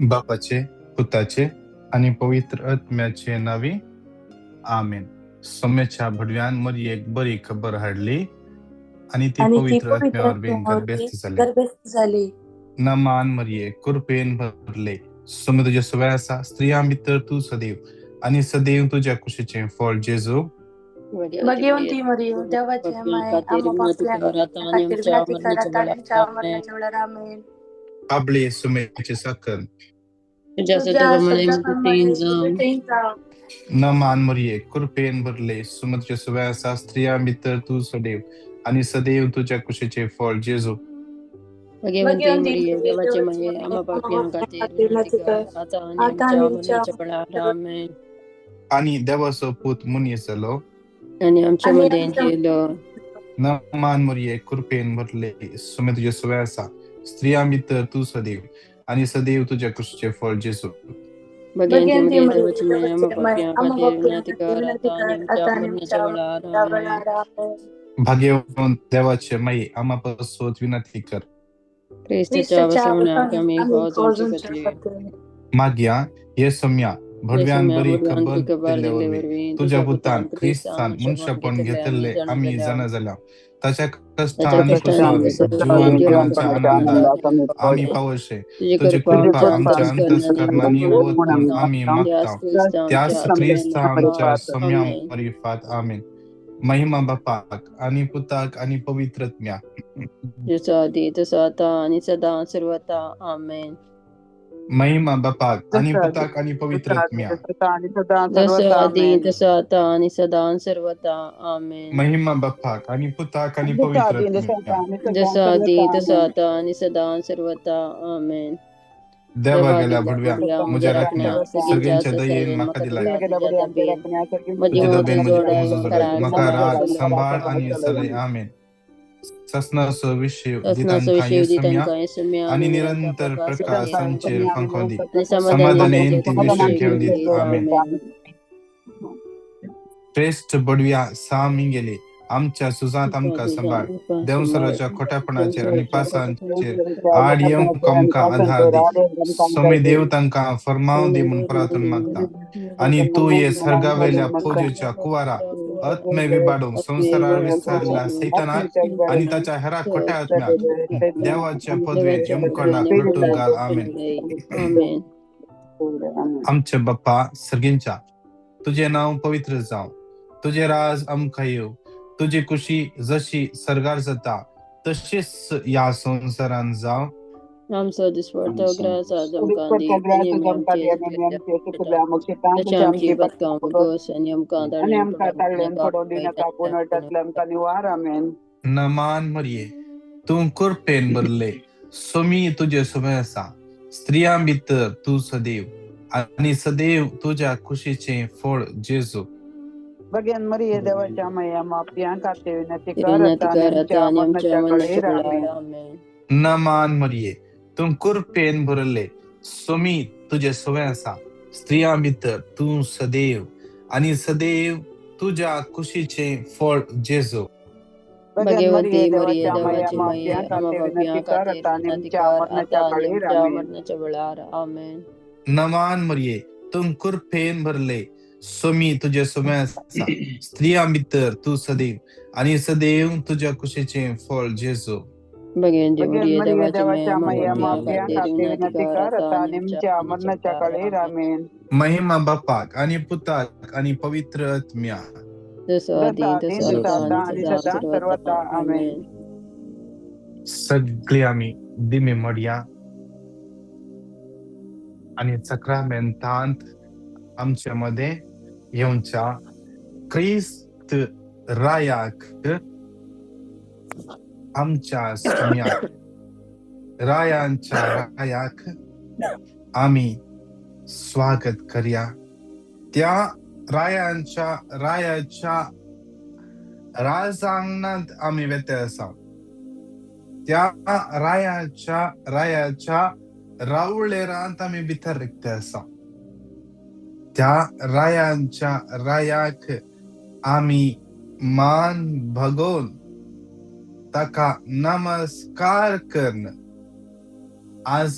बापाचे, पुताचे आनी पवित्र आत्म्याचे नांवी, आमेन. सोम्याच्या भडव्यान मरयेक बरी खबर हाडली आनी ती आनी ती पवित्र पवित्र आत्म्या वरवीं आत्म्या वरवीं गर्भस्थ जाली. गर्भस्थ जाली. नमान मरये, कृपेन भरले, सोम्या तुजे सवय आसा, स्त्रियां भितर तूं सदैव आनी सदैव तुज्या कुशीचें फळ जेजू. भगवंती मरियम, देवाचे माये, आम्हा पापण्या खातीर विनंती कर आता आणि आमच्या मरणाच्या वेळार. आमेन. आपले सुमेचे साखर. तुझ्या तुझ्या सद्प्रमाणे सद्प्रमाणे जावं. तुझे जावं. नमान मरिये, कृपेन भरले, सोम्या तुजे सवय आसा, स्त्रियां भितर तूं सदैव आनी सदैव तुज्या कुशीचें फळ जेजू. भगवंती भगवंती मरिये, मरियम, देवाचे देवाचे माये, माये, आम्हा आम्हा पापण्या पापण्या खातीर खातीर विनंती विनंती कर कर आता आणि आता आमच्या आणि आमच्या मरणाच्या वेळार. आमेन. आनी देवाचो पूत मनीस जालो आनी आमच्या आणि मदें आमच्या जियेलो. नमान मरिये, कृपेन भरले, सोम्या तुजे सवय आसा, स्त्रियां भितर तूं सदैव आनी सदैव तुज्या कुशीचें फळ जेजू. भगवंती भगवंती मरिये, मरियम, देवाची माये, आम्हा देवाचे माये, पापण्या आम्हा खातीर पापण्या विनंती खातीर कर विनंती आता आणि कर आमच्या आता आणि मरणाच्या आमच्या वेळार. मरणाच्या आमेन. वेळार. आमेन. भाग्यवंत देवाचे माई, आम्हा पासत विनंती कर. क्रिस्ताच्या क्रिस्ताच्या वसवण्याक वसवण्याक आमी आमी फावो जावचे जावचे खातीर. खातीर. मागया हे सोम्या भडव्यान येसम्या बरी भगवान खबर बरी खबर दिल्ले दिल्ले वरवीं वरवीं तुज्या तुझ्या पुतान पुतान क्रिस्तान क्रिस्तान मनशापण मनशापण घेतिल्लें आमी घेतिल्लें जाणा आमी जाल्या. जाणा जाल्या, ताच्या कश्टां ताच्या आनी कश्टान क्रुसा क्रुसा वरवीं वरवीं जिवनपणाच्या जिवनपणाच्या आनंदाक आनंदाक आमी आमी पावचे. पावोशे. तुजी तुजी कृपा कृपा आमच्या आमच्या अंतस्करणांनी अंतस्करणांनी वत वत म्हूण म्हूण आमी त्याच मागता, क्रिस्तांच्या त्याच क्रिस्ता आमच्या सोम्या सोम्या आमेन. मरिफात. आमेन. महिमा बापाक आनी पुताक आनी पवित्र आत्म्याक. जसो आदी तसो आता आणि सदा सर्वता. आमेन. महिमा बापाक आनी जसं आधी पुताक आनी पवित्र तसं आधी आत्म्याक. तसं आता आणि सदा जसो सर्वथा. आदी आमेन. तसो आता आणि सदा सर्वता. आमेन. महिमा बापाक आनी पुताक आनी जसं पवित्र आधी तसं आता आत्म्याक. आणि सदा जसो आदी सर्वथा. तसो आमेन. आता आणि सदा सर्वता. आमेन. देवा देवा गेल्या गेल्या भडव्या, भडव्या, म्हज्या म्हज्या राखण्या, राखण्या, सगळींच्या सगळ्यांच्या दयेन ससायेन म्हाका म्हाका दिलाय. दिला गेल्या तुज्या बड्या आमच्या दबेन. राखण्या, सर्गींच्या म्हजी तुजे मत दबेन म्हजी जोडाय, उजो म्हाका जोडाय, राख, म्हाका सांबाळ राख, चलय. सांबाळ आनी चलय. आमेन. ससनाचो विशय ससनाचो दितांकां विशय येसम्या दितांकां येसम्या आनी आनी निरंतर निरंतर प्रकाश प्रकाशांचेर फांकोदी, आनी समाधानेन समाधानेन ती ती विशय विशय घेवन घेवन दीत. दीत. आमेन. आमेन. श्रेश्ठ बडव्या सामिंगेले, आमच्या सुजांत आमकां सांबाळ, देवसराच्या खोट्यापणाचेर आनी पासांचेर आड येवंक आमकां आधार दी. सोमे देव तांकां फरमाव दी म्हूण प्रार्थना मागता. आनी तूं हे सर्गावेल्या फौजेच्या कुवारा आत्मे विबाडूंक संवसारार विस्तारला सैतानाक आनी ताच्या हेरा खोट्या आत्म्याक देवाच्या पदवेन यमकोंडाक लोटून घाल. आमेन. आमेन. आमचे बाप्पा सर्गींच्या, तुजें नांव पवित्र जावं, तुजें राज आमकां येवं, तुजी कुशी जशी सर्गार जाता तशीच ह्या संवसारान जावं. आमचो दिसपडतो ग्रास आज आमकां दी आनी आमी आमचे तशें आमची पदकां उगोस आनी आमकां आणि ताळ्यान आमकां पडोवंक ताळ्यान नाका पडोवंक दिनाका, गोंदळांतल्यान आमकां निवार. आमेन. नमान मरये, तूं कृपेन भरले, सोमी तुजे सवय आसा, स्त्रियां भितर तूं सदैव आनी सदैव तुज्या कुशीचें फळ जेजू. भगवान मरिये, देवाच्या माया, पापयां खातीर विनंती कर विनंती आता आणि कर आता आमच्या आनी आमच्या मरणाच्या मरणाच्या वेळेर. वेळार. आमेन. आमेन. नमान मरये, तूं कृपेन भरले, सोमी तुजे सवय आसा, स्त्रियां भितर तूं सदैव आनी सदैव तुज्या कुशीचें फळ जेजू. भगवान मरिये, भगवंती मरिये, देवाच्या माया, देवाची माये, पापयां आम्हा खातीर पापयां विनंती कर खातीर आता आणि विनंती आमच्या कर मरणाच्या आता आनी वेळेर. आमच्या आमेन. मरणाच्या वेळार. आमेन. नमान मरये, तूं कृपेन भरले, सोमी तुजे सवय आसा, स्त्रियां भितर तूं सदैव आनी सदैव तुज्या कुशीचें फळ जेजू. भगवंती भगवान मरिये, मरिये, देवाची माये, देवाच्या आम्हा माया, पापयां पापयां खातीर खातीर विनंती विनंती कर कर आता आता आनी आणि आमच्या आमच्या मरणाच्या मरणाच्या वेळार. वेळेर. आमेन. आमेन. महिमा बापाक आनी पुताक आनी पवित्र आत्म्याक. जसो जसं आदी आधी तसो तसं आता आता आनी आणि सदा सदा सर्वता. सर्वथा. आमेन. आमेन. सगळी आमी दिमी मोडया आनी सक्रामेंतांत आमचे मदें येवच्या क्रिस्त रायाक आमच्या सम्याक रायांच्या रायाक आमी स्वागत करया. त्या रायांच्या रायाच्या राजांगणांत आमी वेते आसा. त्या रायाच्या रायाच्या रावळेरांत आमी भितर रिगते आसा. त्या रायांच्या रायाक आमी मान भगोवन ताका नमस्कार करन आज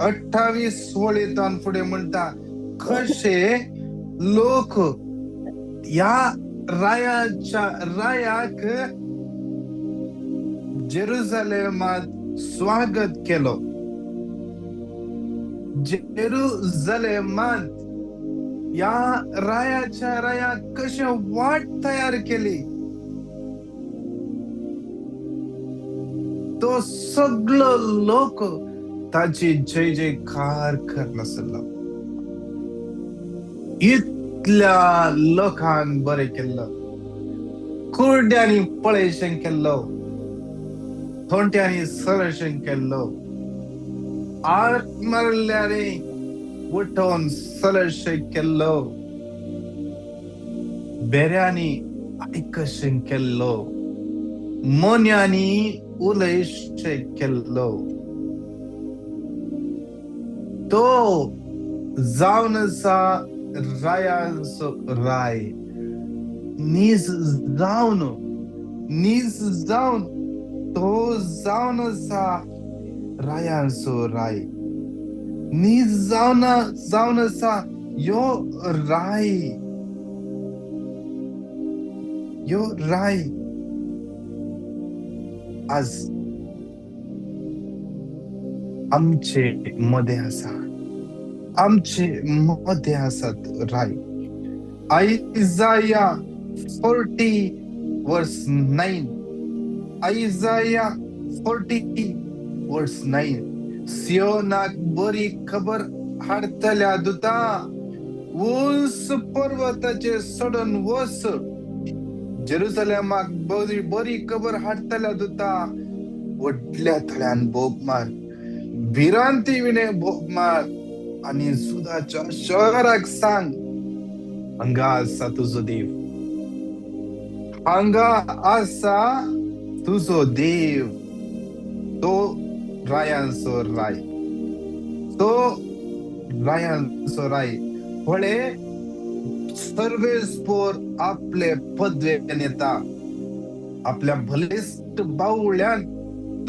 28 वळींतान फुडें म्हणटा कशे लोक ह्या रायाच्या रायाक जेरुजलेमात स्वागत केलो. जेरुजलेमात ह्या रायाच्या रायाक कशें वाट तयार केली. तो सगळो लोक ताची जय जयकार करनासलो. इतल्या लोकांक बरें केल्लो, कुर्ड्यांनी पळयशें केल्लो, थोंट्यांनी सरशें केल्लो, आर्क मारल्यानी उठोवन सरशें केल्लो, बेऱ्यांनी आयकशें केल्लो, मोन्यांनी उलयशें केल्लो. तो जावन आसा रायांचो राय. नीज जावन, नीज जावन तो जावन आसा रायांचो राय. नीज जावन जावन आसा यो राय, यो राय. आज आमचे मदें आसा, आमचे मदें आसात राय. Isaiah 40 verse 9, Isaiah 40 verse 9. सियोनाक बरी खबर हाडटल्या दुता, उंच पर्वताचेर चडून वच. जेरुसलेमाक बरी बरी खबर हाडटल्या दुता, व्हडल्या तळ्यान बोब मार, भिरांती विणे बोब मार आनी सुदाच्या शहराक सांग, हांगा आसा तुजो देव, हांगा आसा तुजो देव. तो रायांचो राय, तो रायांचो राय. पळे सर्वेस्पोर आपले पदवेन येता, आपल्या बलिश्ट बावळ्यान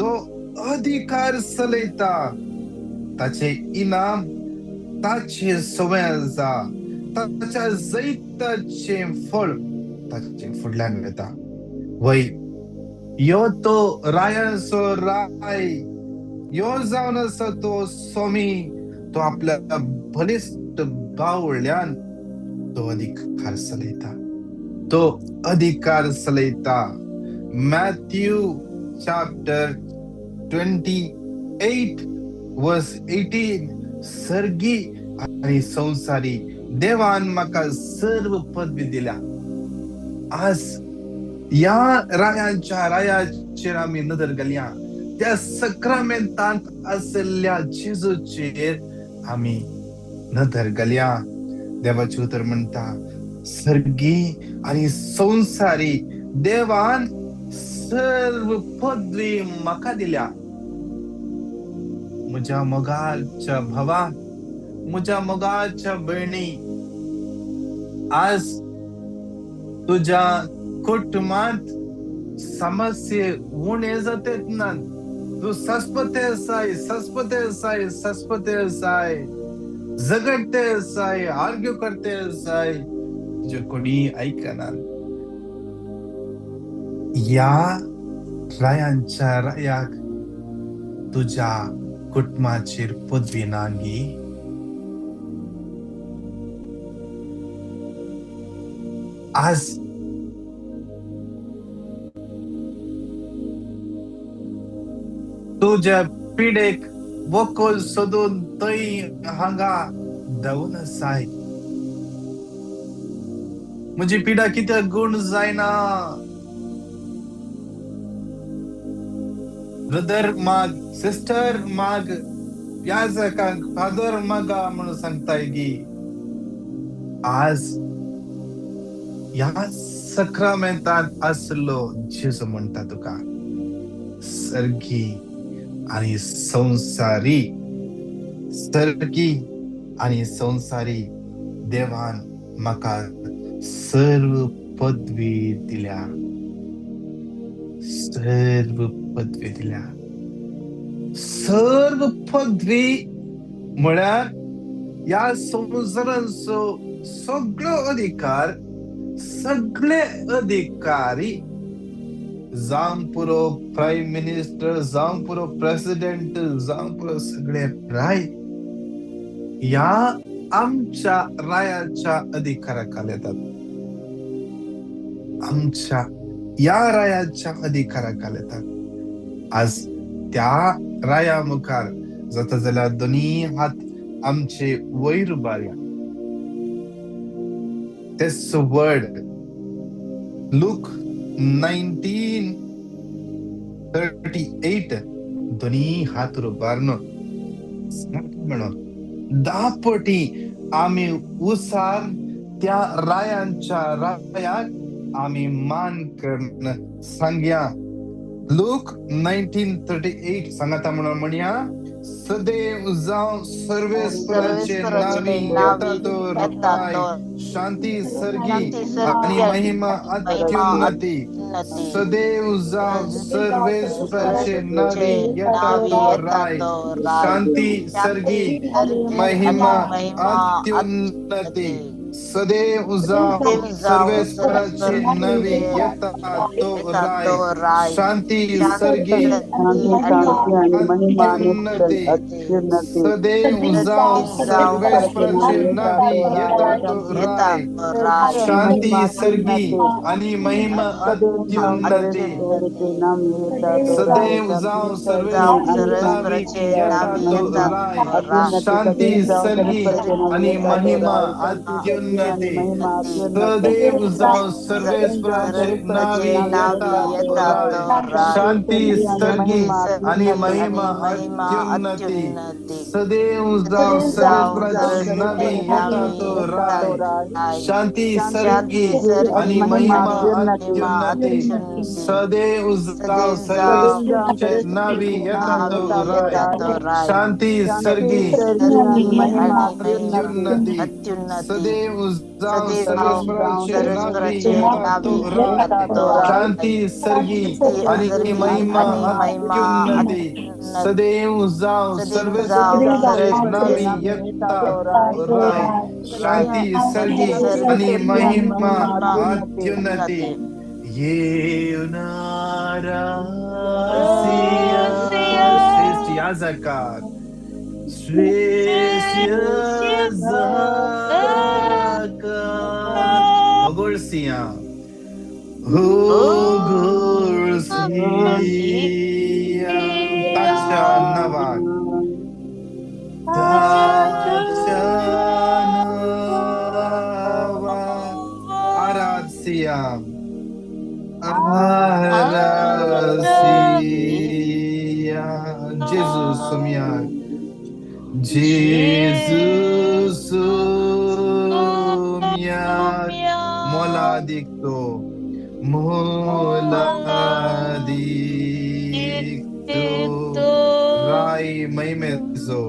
तो अधिकार चलयता. ताचे इनाम ताचे सवय आसा, ताच्या जैताचें फळ ताचे फुडल्यान वता. वय यो तो रायांचो राय, यो जावन आसा तो स्वामी. तो आपल्या बलिश्ट बावळ्यान तो अधिकार चलयता, तो अधिकार चलयता. Matthew chapter 28 verse 18. सर्गी आनी संवसारी देवान म्हाका सर्व पदवी दिल्या. आज ह्या रायांच्या रायाचेर आमी नदर घालया. त्या सक्रामेंतांत आशिल्ल्या जेजूचेर आमी नदर घालया. देवाचें उतर म्हणटा, सर्गी आनी संवसारी देवान सर्व पदवी म्हाका दिल्या. म्हज्या मोगाच्या भावा, म्हज्या मोगाच्या भयणी, आज तुज्या कुटुंबांत समस्ये उणे जातात ना. तूं सस्पते आसाय, सस्पते आसाय, सस्पते आसाय, झगडते आसाय, आर्ग्यू करते आसाय, तुजें कोणी आयकना. ह्या रायांच्या रायाक तुज्या कुटुंबाचेर पदवी ना गी? आज तुज्या पिडेक वकल सोदून थंय हांगा धांवून आसाय. म्हजी पिडा कित्याक गुण जायना? ब्रदर माग, सिस्टर माग, याजकांक फादर मागा म्हणून सांगताय गी. आज ह्या सक्रामेंतांत आसलो जेजू म्हणटा तुका, सर्गी आनी संवसारी, सर्गी आनी संवसारी देवान म्हाका सर्व पदवी दिल्या, सर्व पदवी दिल्या, सर्व पदवी म्हळ्यार ह्या संवसारांचो सगळो अधिकार, सगळे अधिकारी, जावंक पुरो प्रायम मिनिस्टर, जावंक पुरो प्रेसिडेंट, जावंक पुरो सगळे राय ह्या आमच्या रायाच्या अधिकाराखाल येतात. आमच्या ह्या रायाच्या अधिकाराखाल येतात. आज त्या राया मुखार जाता जाल्यार दोनी हात आमचे वयर उबारया. तेच वर्ड लूक 19:38, दोनी हात उबारून म्हणून 10 पटी आमी उसार त्या रायांच्या रायाक आमी मान करून सांगया. लूक 19:38 सांगता म्हणून म्हणया, सदैव जावं सर्वेस्पराचे सर्वेस्पराचे नावी नावी येता तो येता राय, तो शांती सर्गी शांती आणि सर्गी महिमा महिमा अत्युन्नती. अत्युन्नती. सदैव जावं सर्वेस्पराचे नावी सर्वेस्पराचे येता नावी तो येता राय, तो राय, शांती शांती सर्गी सर्गी महिमा आणि महिमा अत्युन्नती. अत्युन्नती. सदैव जावं सदैव जावं सर्वेस्पराचे नावी सर्वेस्पराचे येता तो येता राय, तो राय, शांती शांती सर्गी सर्गी शांती आणि शांती आणि महिमा अत्युन्नती. अत्युन्नती. सदैव जावं सदैव जावं सर्वेस्पराचे नावी येता तो येता राय, तो राय, शांती महिमा सर्गी अत्युन्नती. आणि महिमा सदैव जावं अत्युन्नती. सर्वेस्पराचे नावी येता तो राय, सदैव शांती जावं सर्गी जावं आणि सर्वेस्पराचे नावी सर्वेस्पराचे येता नावी तो येता राय, तो राय, शांती अत्युन्नती. सदैव जावं सर्गी सर्वेस्पराचे नावी आणि येता तो महिमा राय, शांती सर्गी आणि अत्युन्नती. महिमा अत्युन्नती. सदैव जावं सदैव सर्वेस्पराचे जावं नावी सर्वेस्पराचे सर्वेस्पराचे येता नावी तो येता राय, तो राय, शांती शांती सर्गी सर्गी आणि आणि महिमा सर्गी आणि महिमा महिमा अत्युन्नती. अत्युन्नती. सदैव जावं सदैव जावं सर्वेस्पराचे नावी सर्वेस्पराचे येता नावी तो येता येता तो राय, राय, शांती शांती सर्गी शांती सर्गी आणि सर्गी आणि महिमा महिमा आणि अत्युन्नती. महिमा अत्युन्नती. अत्युन्नती. सदैव जावं सदैव जावं सदैव जावं सर्वेस्पराचे नावी सर्वेस्पराचे येता नावी तो येता तो राय, येता राय, तो राय, शांती शांती सर्गी सर्गी आणि सर्गी महिमा आणि महिमा अत्युन्नती. अत्युन्नती. अत्युन्नती. सदैव जावं सदैव सदैव जावं सर्वेस्पराचे नावी सर्वेस्पराचे येता तो नावी राय, येता येता तो तो राय, शांती सर्गी शांती आणि सर्गी महिमा आणि महिमा अत्युन्नती. अत्युन्नती. सदैव जावं सदैव जावं सर्वेस्पराचे जावं नावी सर्वेस्पराचे नावी येता येता तो राय, तो राय, राय, शांती शांती सर्गी सर्गी आणि सर्गी आणि महिमा महिमा महिमा अत्युन्नती. अत्युन्नती. अत्युन्नती. येवनारासिया श्रेष्ठ याजकात, श्रेष्ठ याजकात, होगुळसिया होगुळसिया, ताच्या नावाक, ताच्या नावाक, आराधसिया आराधसिया, जेजू सुमिया, जेजू सुमिया, मोलादीक तो, मोलादीक तो, राय महिमेचो,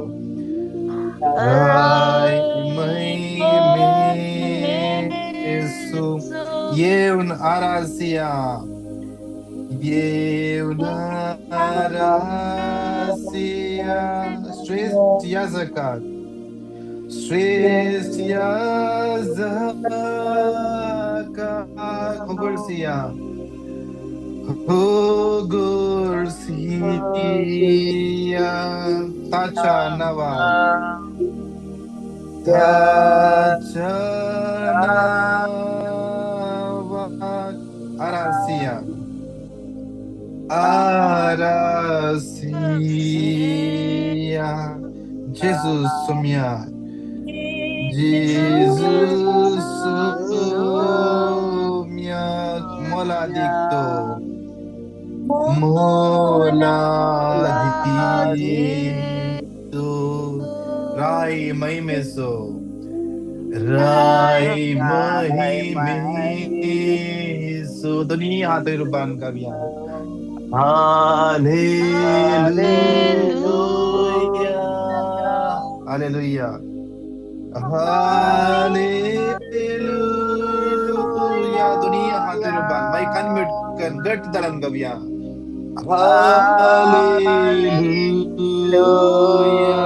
राय महिमेचो, येवन आरासिया, येवन आरासिया, श्रेष्ठ याजकात, श्रेष्ठ याजकात, होगुळसिया होगुळसिया, ताच्या नावाक, ताच्या नावाक, आरासिया आरासिया, जेजू सुमिया, जेजू सुमिया, मोलादीक तो, मोलादीक तो, राय महिमेचो, राय महिमेचो, दोन्ही हात रुबान करूया. Hallelujah, hallelujah, hallelujah. दोन्ही हात रुबान, माईक अनम्यूट कर, गट दळण गाऊया. हालेलुया.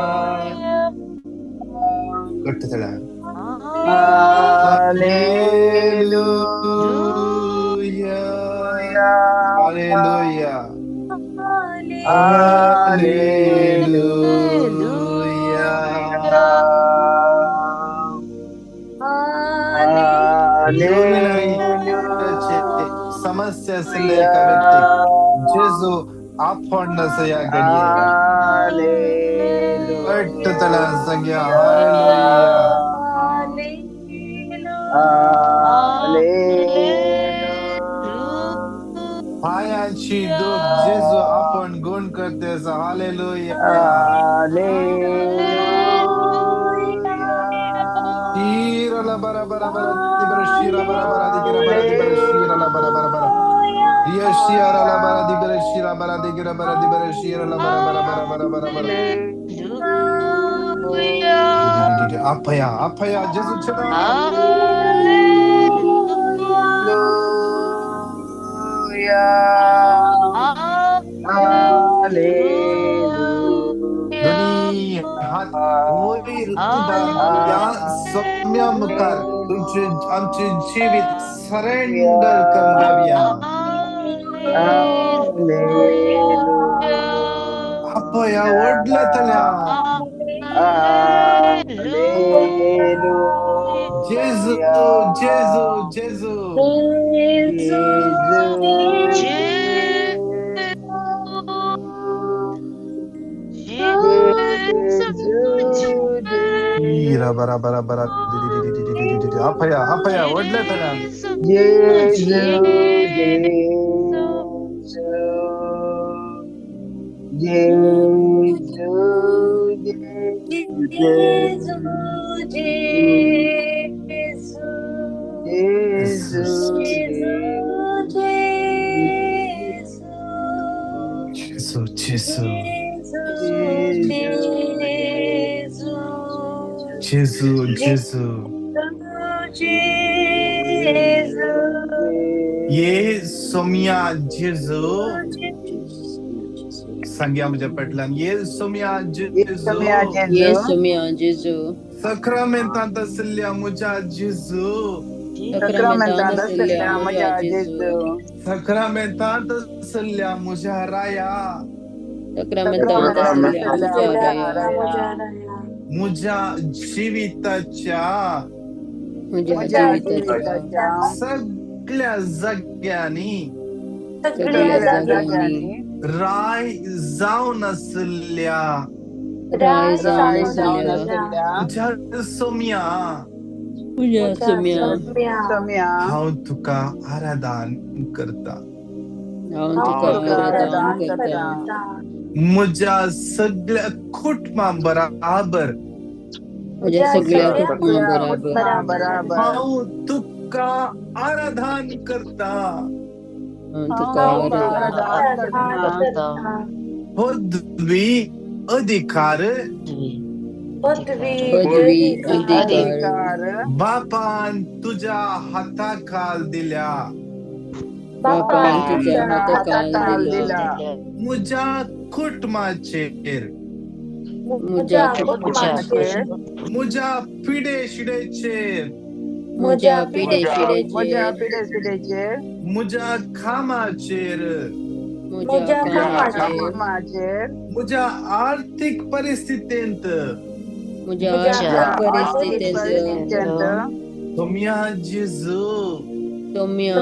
पेटतल्या. Hallelujah. Hallelujah. Hallelujah. युरिनरीचे समस्या आशिल्ल्या एका व्यक्तीक जेजू आपोवन आसा ह्या घडये. पेटतल्या सांगया हालेलुया. पायांची दूख जेजू आपण गुण करते आसा. Hallelujah. Shira bara bara bara di bara shira bara bara di gira bara di bara shira la bara bara bara. Yeshira la bara di bara shira bara di gira bara di bara shira la bara bara bara bara bara bara. Apaya apaya Jesu chana. दोन्ही हात वयर उबारून ह्या सौम्या मुखार तुमचे आमचे जिवीत surrender करून घेवया. आपया व्हडल्या तल्या जेजू जेजू जेजू. Ira bara bara bara di di di di di di di di. आपया आपया व्हडल्या तल्या. जेजू जेजू जेजू जेजू. ये सोम्या जेजू सांगया म्हज्या फाटल्यान. ये सोम्या जेजू. येसुम्या जेजू. सक्रामेंतांत आशिल्ल्या म्हज्या जेजू. सक्रामेंतांत आशिल्ल्या म्हज्या जेजू. सक्रामेंतांत आशिल्ल्या म्हज्या राया. सक्रामेंतांत आशिल्ल्या म्हज्या राया. म्हज्या जिविताच्या म्हज्या जिविताच्या सगळ्या जाग्यांनी सगळ्या जाग्यांनी राय जावन आशिल्ल्या राय जावन आशिल्ल्या म्हज्या सोम्या म्हज्या सोम्या हांव तुका आराधन करता. हांव तुका आराधन करता. म्हज्या सगळ्या कुटुंबा बराबर म्हज्या सगळ्या कुटुंबा बराबर हांव तुका आराधन करता. हांव तुका आराधन करता. पदवी अधिकार पदवी अधिकार बापान तुझ्या हाताखाल दिल्या. बापान तुझ्या हाताखाल दिला. म्हज्या कुटुंबाचेर म्हज्या कुटुंबाचेर म्हज्या पिडे शिडेचेर म्हज्या पिडे शिडेचेर म्हज्या कामाचेर म्हज्या कामाचेर म्हज्या आर्थीक परिस्थितींत म्हज्या आर्थीक परिस्थितींत सोम्या जेजू सोम्या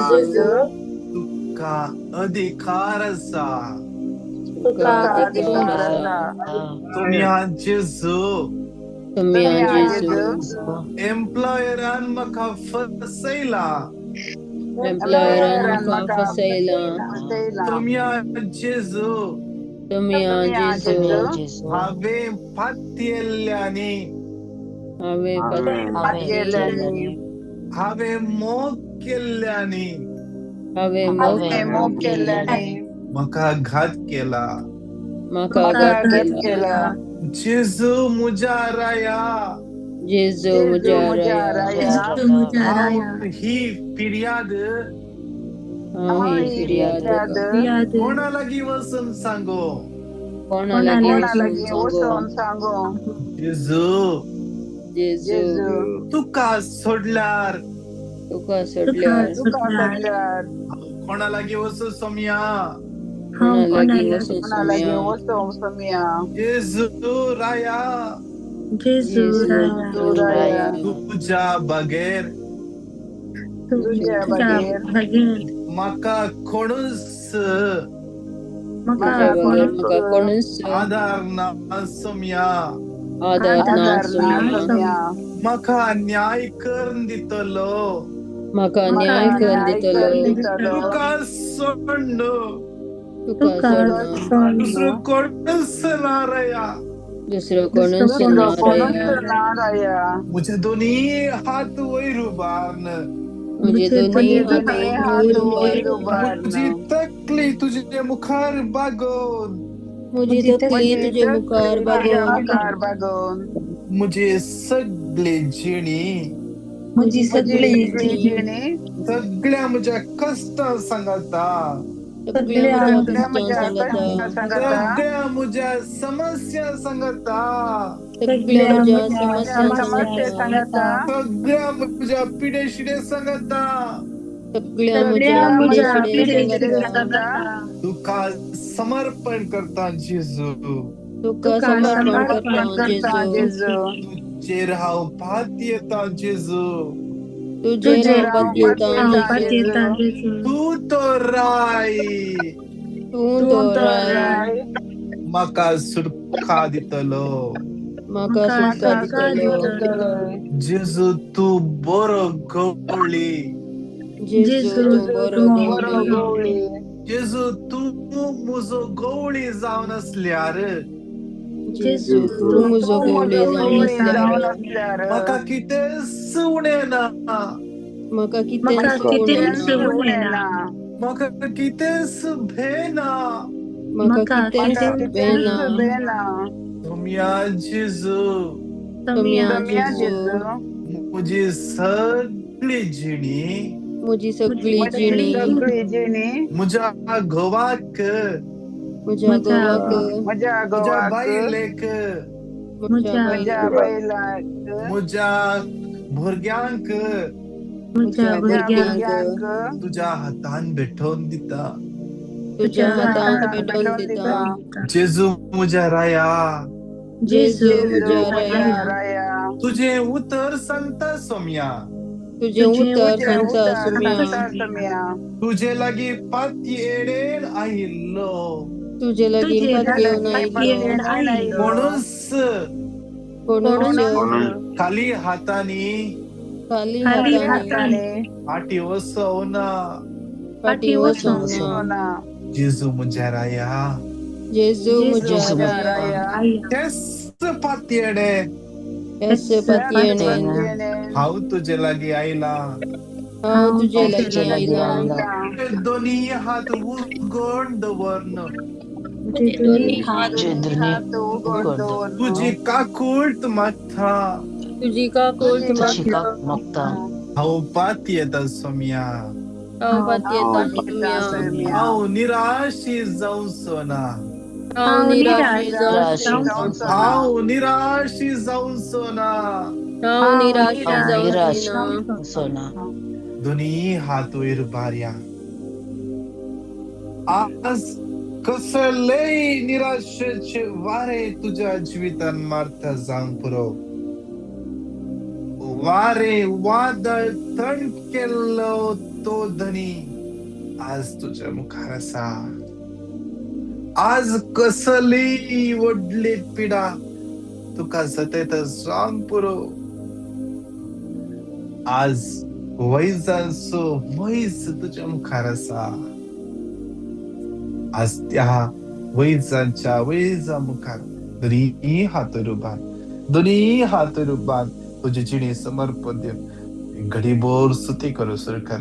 जेजू तुका अधिकार आसा. तुका अधिकार आसा. सोम्या जेजू सोम्या जेजू एम्प्लॉयरान म्हाका फसयला. एम्प्लॉयरान म्हाका फसयला. सोम्या जेजू सोम्या जेजू हांवें पातयेल्ल्यांनी हांवें पातयेल्ल्यांनी हांवें मोग केल्ल्यांनी हांवें मोग केल्ल्यांनी म्हाका घात केला. म्हाका घात केला. जेजू म्हज्या राया जेजू म्हज्या राया हांव ही फिर्याद हांव ही फिर्याद कोणा लागीं वचून सांगो. कोणा लागीं वचून सांगो. जेजू जेजू, तुका सोडल्यार तुका सोडल्यार तुका सोडल्यार कोणा लागीं वचूं सोमया? कोणा लागीं वचूं कोणा लागीं सोमया? वचूं सोमया? जेजू राया, जेजू जेजू राया, तुज्या बगैर तुज्या बगैर म्हाका कोणूच तुज्या बगैर म्हाका कोणूच आदार ना सोमया. आदार ना आदार ना सोमया. सोमया. म्हाका न्याय करून दितलो म्हाका न्याय करून दितलो दितलो तुका सोडून तुका सोडून दुसरो कोणूच ना राया. दुसरो कोणूच दुसरो ना कोणूच राया. ना राया. म्हजे दोनी हात वयर उबारून म्हजे दोनी हात दोनी हात वयर वयर उबारून म्हजी उबारून तकली तुजे मुखार बागोवन म्हजी तकली तुजे मुखार तुज्या बागोवन मुखार बागोवन म्हजी सगळी जिणी म्हजी म्हजी सगळी सगळी जिणी सगळ्या म्हज्या कश्टां सांगता, सगळ्या म्हज्या सगळ्या कश्टां म्हज्या सांगता, कश्टां सांगता, सगळ्या म्हज्या समस्या सांगता, सगळ्या म्हज्या म्हज्या समस्या समस्या सांगता, सांगता, सगळ्या म्हज्या पिडेशिडे सांगता, सगळ्या म्हज्या सगळ्या म्हज्या पिडेशिडे पिडेशिडे सांगता. सांगता. तुका समर्पण करता जेजू. तुका तुका समर्पण समर्पण करता करता जेजू. जेजू. तुजेर हांव पातयेता जेजू. तुजेर तुजेर हांव पातयेता हांव जेजू. पातयेता जेजू. तूं तो राय तूं तूं तो तो राय राय म्हाका सुटका दितलो. म्हाका म्हाका सुटका सुटका दितलो. दितलो. जेजू तूं बरो गवळी. जेजू जेजू तूं बरो तूं बरो गवळी. गवळी. जेजू तूं म्हजो गवळी जावन आसल्यार जेजू जेजू तूं तूं म्हजो तूं गवळी म्हजो जावन गवळी आसल्यार जावन आसल्यार म्हाका कितेंच उणें ना. म्हाका म्हाका कितेंच उणें कितेंच ना. उणें उणें ना. ना. म्हाका कितेंच भंय ना. म्हाका म्हाका कितेंच म्हाका कितेंच भंय कितेंच ना. भंय ना. सोमया जेजू, सोमया सोमया सोमया जेजू, जेजू, म्हजी सगळी जिणी म्हजी सगळी म्हजी म्हजी जिणी सगळी जिणी म्हज्या घोवाक, म्हज्या म्हज्या घोवाक, म्हज्या म्हज्या घोवाक, बायलेक, म्हज्या म्हज्या म्हज्या बायलेक, बायलाक, म्हज्या भुरग्यांक म्हज्या म्हज्या भुरग्यांक भुरग्यांक तुज्या हातान भेटोवन दिता. तुज्या तुज्या हातांत हातांत भेटोवन भेटोवन दिता. दिता. जेजू म्हज्या राया, जेजू जेजू म्हज्या जेजू राया, म्हज्या राया, तुजें उतर सांगता सोमया, तुजें तुजें उतर तुजें सांगता उतर सोमया, सांगता सोमया, तुजे लागीं पातयेणेन आयिल्लो तुजे लागीं तुजे पातयेवन लागीं आयिल्लो पातयेवन आयिल्लो कोणूच कोणूच कोणूच खाली हातांनी खाली खाली हातांनी हातांनी फाटीं वचोना. फाटीं फाटीं वचोंक वचोंक ना. ना. जेजू म्हज्या राया, जेजू जेजू म्हज्या म्हज्या राया, राया, राया तेच पातयेणे त्याच त्याच पातयेणे पातयेणे हांव तुजे लागीं आयलां. हांव हांव तुजे तुजे लागीं लागीं आयलां. आयलां. तुजे दोनी हात उगोवन दवरन, म्हजे दोनी हात दोनी हात उगोवन दवरन, तुजी काकूळट मागता, तुजी काकूळट तुजी मागता, हांव पातयेता सोमया, हांव हांव पातयेता पातयेता सोमया, सोमया, हांव निराशी जावचो ना, हांव हांव निराशी निराश जावचो ना, जावचो ना. हांव निराशी जावचो ना. हांव हांव निराशी निराश जावची ना. जावचो ना. दोनी हात वयर बारया. आज कसलेय निराशेचे वारे तुज्या जिवितान मारता जावंक पुरो. वारे वादळ थंड केल्लो तो धनी आज तुज्या मुखार आसा. आज कसली व्हडली पिडा तुका सतयता जावंक पुरो. आज वैजांचो वैज तुज्या मुखार आसा. आज त्या वैजांच्या वैजा मुखार दोनी हात उबार, दोनी हात उबार तुजी जिणी समर्पण दिवन घडीभर स्तुती करूं सुरू कर.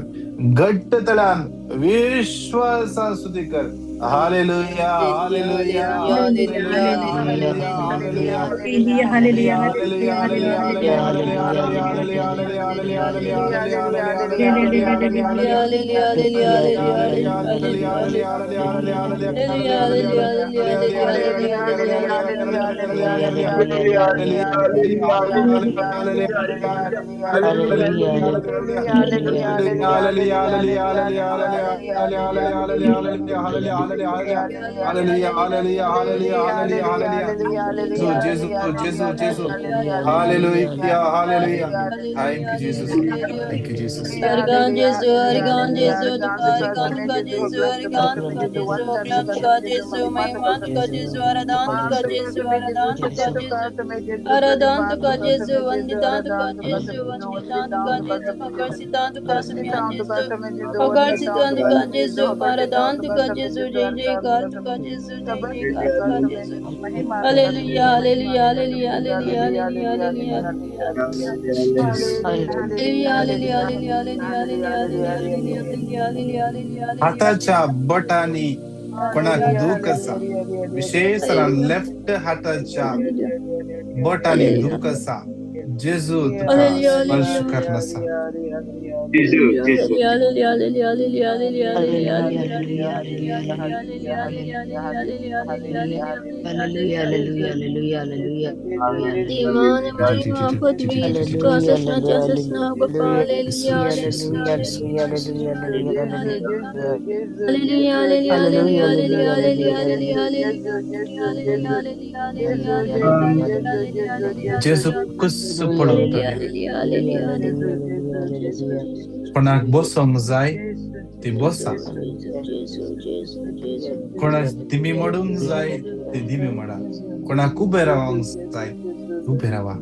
घट्ट तळान विश्वासान स्तुती कर. Hallelujah, hallelujah, hallelujah, hallelujah, hallelujah, hallelujah, hallelujah, hallelujah, hallelujah, Jesus, Jesus. Hallelujah, hallelujah. Thank you, Jesus. Thank you, Jesus. Argan Jesu, Argan Jesu, Argan ka Jesu, Argan ka Jesu, Oglan ka Jesu, Mahiman ka Jesu, Aradan ka Jesu, Aradan ka Jesu, Aradan ka Jesu, Vanditan ka Jesu, Vanditan ka Jesu, Akarsitan ka Sumyan Jesu, Akarsitan ka Jesu, Paradan ka Jesu, Jai Jai Kar ka Jesu, Jai Jai Kar ka Jesu. Hallelujah, hallelujah, hallelujah, hallelujah, hallelujah, hallelujah, hallelujah, hallelujah, hallelujah, hallelujah, hallelujah. हाताच्या बोटांनी कोणाक दूख आसा, विशेष left हाताच्या बोटांनी दूख आसा, जेजू तुका स्पर्श करून आसा. जेजू, जेजू. जेजू कुस्सू पळोवंक कोणाक बसोंक जाय ती बसा, कोणाक दिमी मोडूंक जाय ती दिमी मोडा, कोणाक उबे रावंक जाय उबे रावा.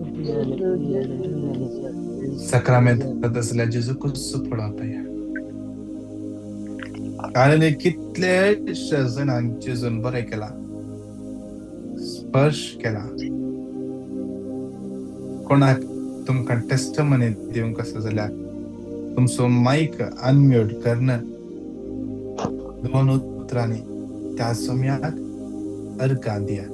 साक्रामेंत आसल्यार जेजू कुस्सू पळोवंक तयार. आनी कितलेशे जाणांक जेजून बरें केलां, स्पर्श केला. कोणाक तुमकां टेस्टमनी दिवंक आसा जाल्यार तुमचो मायक अनम्यूट करून दोन उतरांनी त्या सोम्याक अर्गां दिया.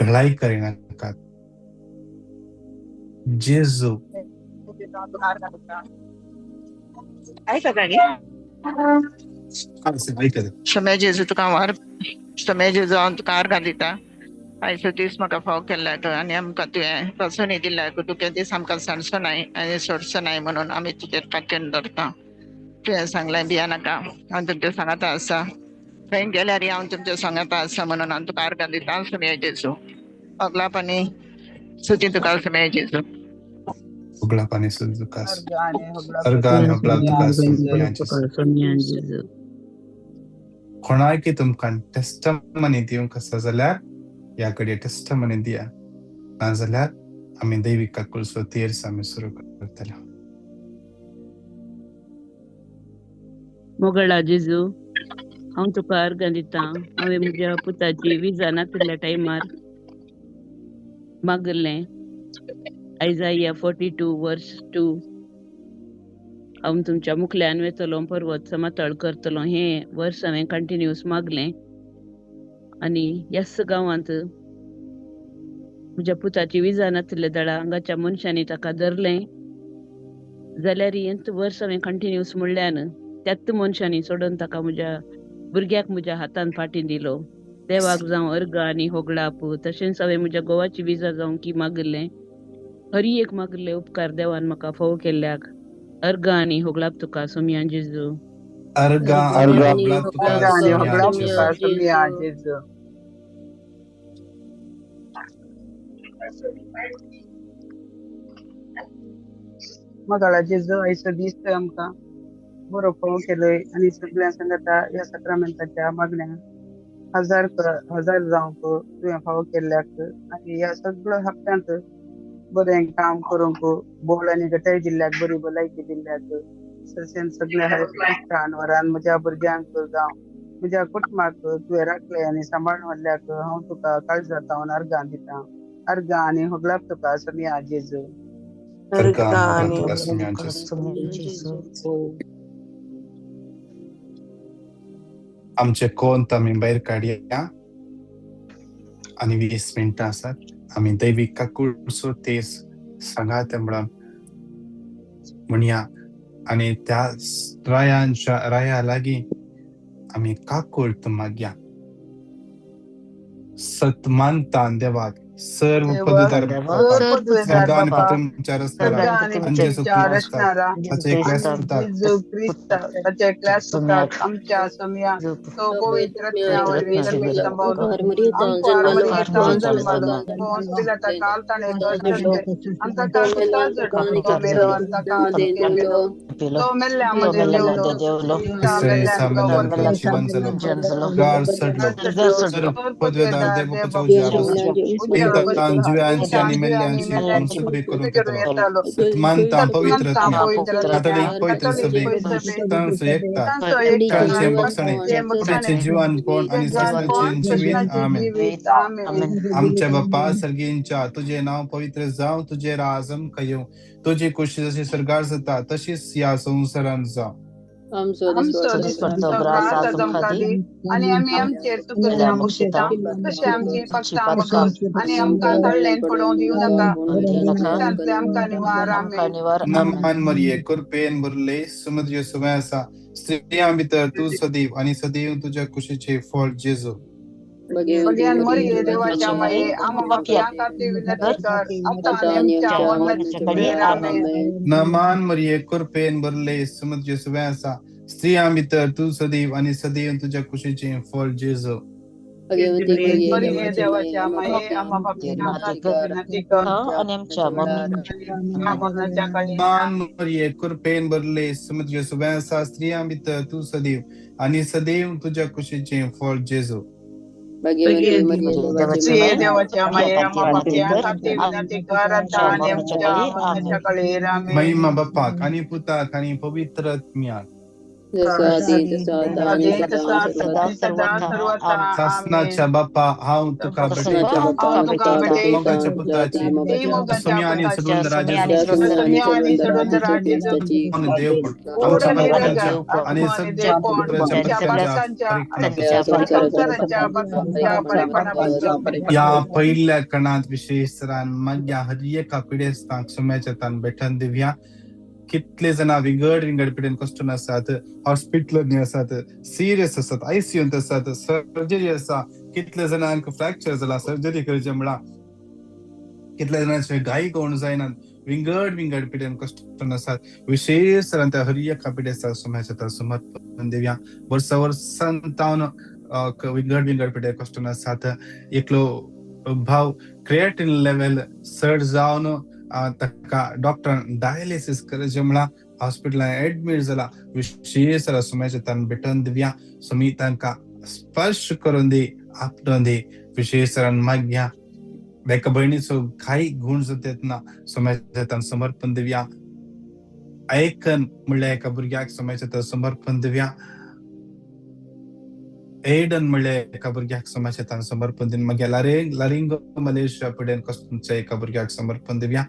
घडाई करिनाकात. जेजू आयकता न्ही? आयकता. समय जेजू तुका हांव समय जेजू हांव तुका आर्गां दिता. आयचो दीस म्हाका फाव केल्ल्याक आनी आमकां तुवें प्रसन्न दिल्ल्याक, तुगे दीस आमकां सांडचो नाय आनी सोडचो नाय म्हणून आमी तुजेर ताकेन धरता. तुवें सांगलें भिया नाका, हांव तुमच्या सांगाता आसा, खंय गेल्यार हांव तुमच्या सांगाता आसा म्हणून हांव तुका आर्गां दिता. समय जेजू अगलाप आनी सुती तुका समय जेजू. उगडाप आनी सुती तुका, अर्गां आनी होगडाप तुका सोम्या जेजू. कोणाक तुमकां टेस्टमनी दिवंक आसा जाल्यार ह्या घडये टेस्टमनी दिया, नाजाल्यार आमी दैवीक काकुळसो तेर्स आमी सुरू करतले. मोगळा जेजू, हांव तुका अर्गां दिता. हांवें म्हज्या पुताची विजा नातिल्ल्या टायमार मागलें आयजाया 42 वर्स 2, हांव तुमच्या मुखल्यान वेतलो पर्वत समतळ करतलो, हें वर्स हांवें कंटिन्यूस मागलें. आनी ह्याच गांवांत म्हज्या पुताची विजा नातिल्ल्या दळा हांगाच्या मनशांनी ताका धरलें जाल्यार हेंच वर्स हांवें कंटिन्यूस म्हणल्यान त्याच मनशांनी सोडून ताका म्हज्या भुरग्याक म्हज्या हातान फाटीं दिलो. देवाक जावं अर्गां आनी होगडाप. तशेंच हांवें म्हज्या गोवाची विजा जावं की मागिल्लें, हरी एक मागिल्ले उपकार देवान म्हाका फोव केल्ल्याक. अर्गां आनी होगडाप तुका सोमया जेजू. अर्गां आनी होगडाप तुका सोमया जेजू. मोगाळा जेजू, आयचो दीस तुवें आमकां बरो फाव केलोय आनी सगळ्यां सांगाता ह्या साक्रामेंताच्या मागण्या हजार हजार जावंक तुवें फावो केल्ल्याक आनी ह्या सगळ्या हप्त्यांत बरें काम करूंक बोळ आनी गटाय दिल्ल्याक बरी भलायकी दिल्ल्याक तशेंच सगळ्या इश्टान वरान म्हज्या भुरग्यांक जावं म्हज्या कुटुंबाक तुवें राखलें आनी सांबाळून व्हरल्याक हांव तुका काळजांत हांव अर्गां दितां. अर्गां आनी होगलाप तुका समिया जेजू. अर्गां आनी तुका समिया जेजू. आमचे कोंत आमी भायर काडया आनी 20 मिनटां आसात. आमी दैवीक काकुळसो तेज सांगात म्हणून म्हणया आनी त्या रायांच्या राया लागीं आमी काकुळट मागया. सत मानता देवाक सर्व पदवीधर स्वर्ग आनी पृथ्वीच्या रचणारा आनी जेजू क्रिस्ताक ताचे एकल्याच पुताक आमच्या सोमया तो पवित्र आत्म्या वरवीं धर्मीक संभवलो आमकां जल्मलो पिलाता काल ताणें कश्ट आमकां काल तो मेलो आनी ताका केलो तो मेल्ल्या मदें देवलो जीवन जालो गार सडलो सर्व पदवीधर देव देवतान जिव्यांची आनी मेल्ल्यांची आमसुरी करूंक येतलो. सतमानता पवित्र आत्म्या कातोलीक पवित्र सभेक तांचो एकता कालचें बक्षणें फुडेचें जिवानपण आनी सासणाचें जिवीत. आमेन. आमच्या बापा सर्गींच्या तुजें नांव पवित्र जावं, तुजें राज आमकां येवं, तुजी कुशी जशी स्वर्गार जाता तशीच ह्या संवसारांत जावं. आमचो आमचो दिसपडतो ग्रास आज आमकां दी आनी आमी आमचेर चुकल्या बक्षिता तशें आमची पक्षां आनी आमकां तळ्ळेन पडोवंक दिवं नाका, तांतलें आमकां निवार. आमेन. नमान मरिये कृपेन भरले समुद्र सुमे आसा, स्त्रियां भितर तूं सदैव आनी सदैव तुज्या कुशीचें फळ जेजू. भगवान मरिये देवाच्या माये आमा बापया खातीर विनंती कर आतां आनी आमच्या मरणाच्या वेळार. आमेन. नमान मरिये कृपेन भरले समुद्र सुमे आसा, स्त्रियां भितर तूं सदैव आनी सदैव तुज्या कुशीचें फळ जेजू. मरिये देवाच्या माये आमा बापया खातीर विनंती कर आमच्या मरणाच्या काळी. मान मरिये कृपेन भरले समुद्र सुमे आसा, स्त्रियां भितर तूं सदैव आनी सदैव तुज्या कुशीचें फळ जेजू. मरिये देवाच्या माये आमा बापया खातीर विनंती कर आतां आनी आमच्या मरणाच्या काळार. आमेन. महिमा बापाक आनी पुताक आनी पवित्र आत्म्याक सासनाच्या बापा हांव तुका भेटयतां, मोगाच्या पुताची सोम्या आनी सडून राजेचो देवपण आमच्या बापांच्या आनी सगळ्या ह्या पयल्या कणांत विशेष मागीर हर एका पिडेस्तांक सोम्याच्या तान भेटन दिवया. कितले जाणां विंगड विंगड पिडेन कश्टून आसात, हॉस्पिटलांनी आसात, सिरियस आसात, आयसीयूंत आसात, सर्जरी आसा, कितले जाणांक फ्रॅक्चर जाला सर्जरी करचें म्हळां, कितले जाणांचे गाय कोण जायनात, विंगड विंगड पिडेन कश्टून आसात. विशेष त्या हर एका पिडेस्ताक सोम्याच्या समर्पण दिवया. वर्सा वर्सान तावन विंगड विंगड पिडेन कश्टून आसात. एकलो भाव क्रिएटीन लेवल चड जावन ताका डॉक्टरान डायलिसीस करचें म्हळां, हॉस्पिटलान एडमीट जाला. विशेष सोम्याच्या तान भेटून दिवया. सोमी तांकां स्पर्श करून दी, आपडून दी. विशेष मागया एका भयणीचो कांय गूण जाता येतना सोम्याच्या तान समर्पण दिवया. आयकन म्हणल्यार एका भुरग्याक सोम्याच्या तान समर्पण दिवया. एडन म्हणल्यार एका भुरग्याक सोम्याच्या तान समर्पण दिवन मागीर लारिंगो मलेशिया पिडेन कस्तुमच्या एका भुरग्याक समर्पण दिवया.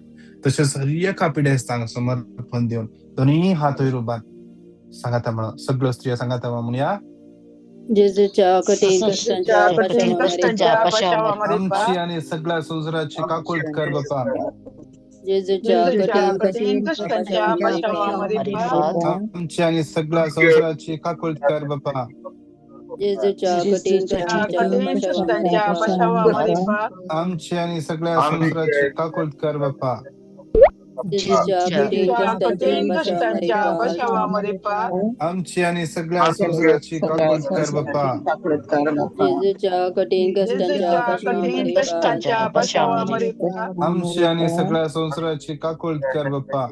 तशेंच हर एका पिडेस्तांक समर्पण दिवन दोनूय हात वयर उबार सांगाता म्हणून सगळ्यो स्त्रियो सांगाता म्हणया. जेजूच्या कठीण कश्टांच्या आमची आनी सगळ्या संवसाराची काकुळट कर बापा. जेजूच्या कठीण कश्टांच्या आमची आनी सगळ्या संवसाराची काकुळट कर बापा. जेजूच्या कठीण कश्टांच्या आमची आनी सगळ्या संवसाराची काकुळट कर बापा. आमची आनी सगळ्या संवसाराची काकुळट कर बापा. आमची आनी सगळ्या संवसाराची काकुळट कर बापा.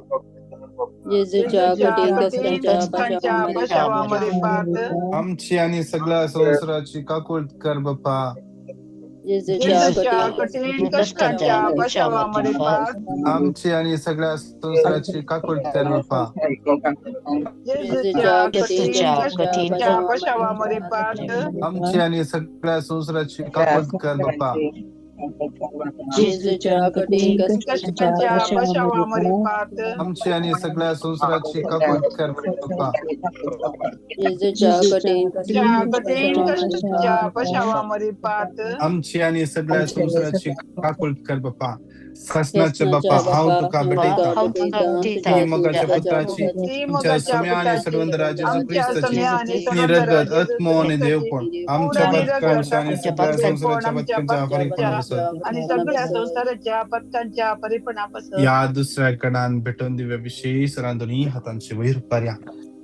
जेजूच्या कठीण कठीण कश्टांच्या कश्टांच्या पाशावामरी पशावामरिफात आमची आणि सगळ्या संसाराची काकुळट कर बापा. जेजूच्या जेजूच्या कठीण कठीण कश्टांच्या पशावामरिफात आमची आणि सगळ्या संसाराची काकुळट कर बापा. जेजूच्या कठीण जेजूच्या कठीण कश्टांच्या पशावामरिफात आमची आणि सगळ्या संसाराची काकुळट कर बापा. जेजूच्या कठीण कष्टांच्या पशावामरिफात आमची आणि सगळ्या संसाराची काकुळट कर बापा. जेजूच्या कठीण च्या कठीण कष्टांच्या पशावामरिफात आमची आणि सगळ्या संसाराची काकुळट कर बापा. सासनाच्या बापा, शासनाच्या हांव बापा, तुका हांव भेटयता तुका भेटयता ती तुझ्या मोगाच्या तुझ्या पुत्राची, ती आमच्या मोगाच्या सुम्या आणि पुताची, सर्वंदरा जेजू आमच्या क्रिस्ताची सम्या आणि नी सर्वंदरा रगत, जेजू आत्मो आणि क्रिस्ताची देवपण पूर्ण आमच्या आणि पथकांच्या आणि रगत सगळ्या देवपण संसाराच्या आमच्या पथकांच्या पथकांच्या परिपणापासून आणि सगळ्या संसाराच्या पथकांच्या परिपणापासून या दुसऱ्या कडान भेटून दिव्या विशेष सरान दोन्ही हातांची वयर पारया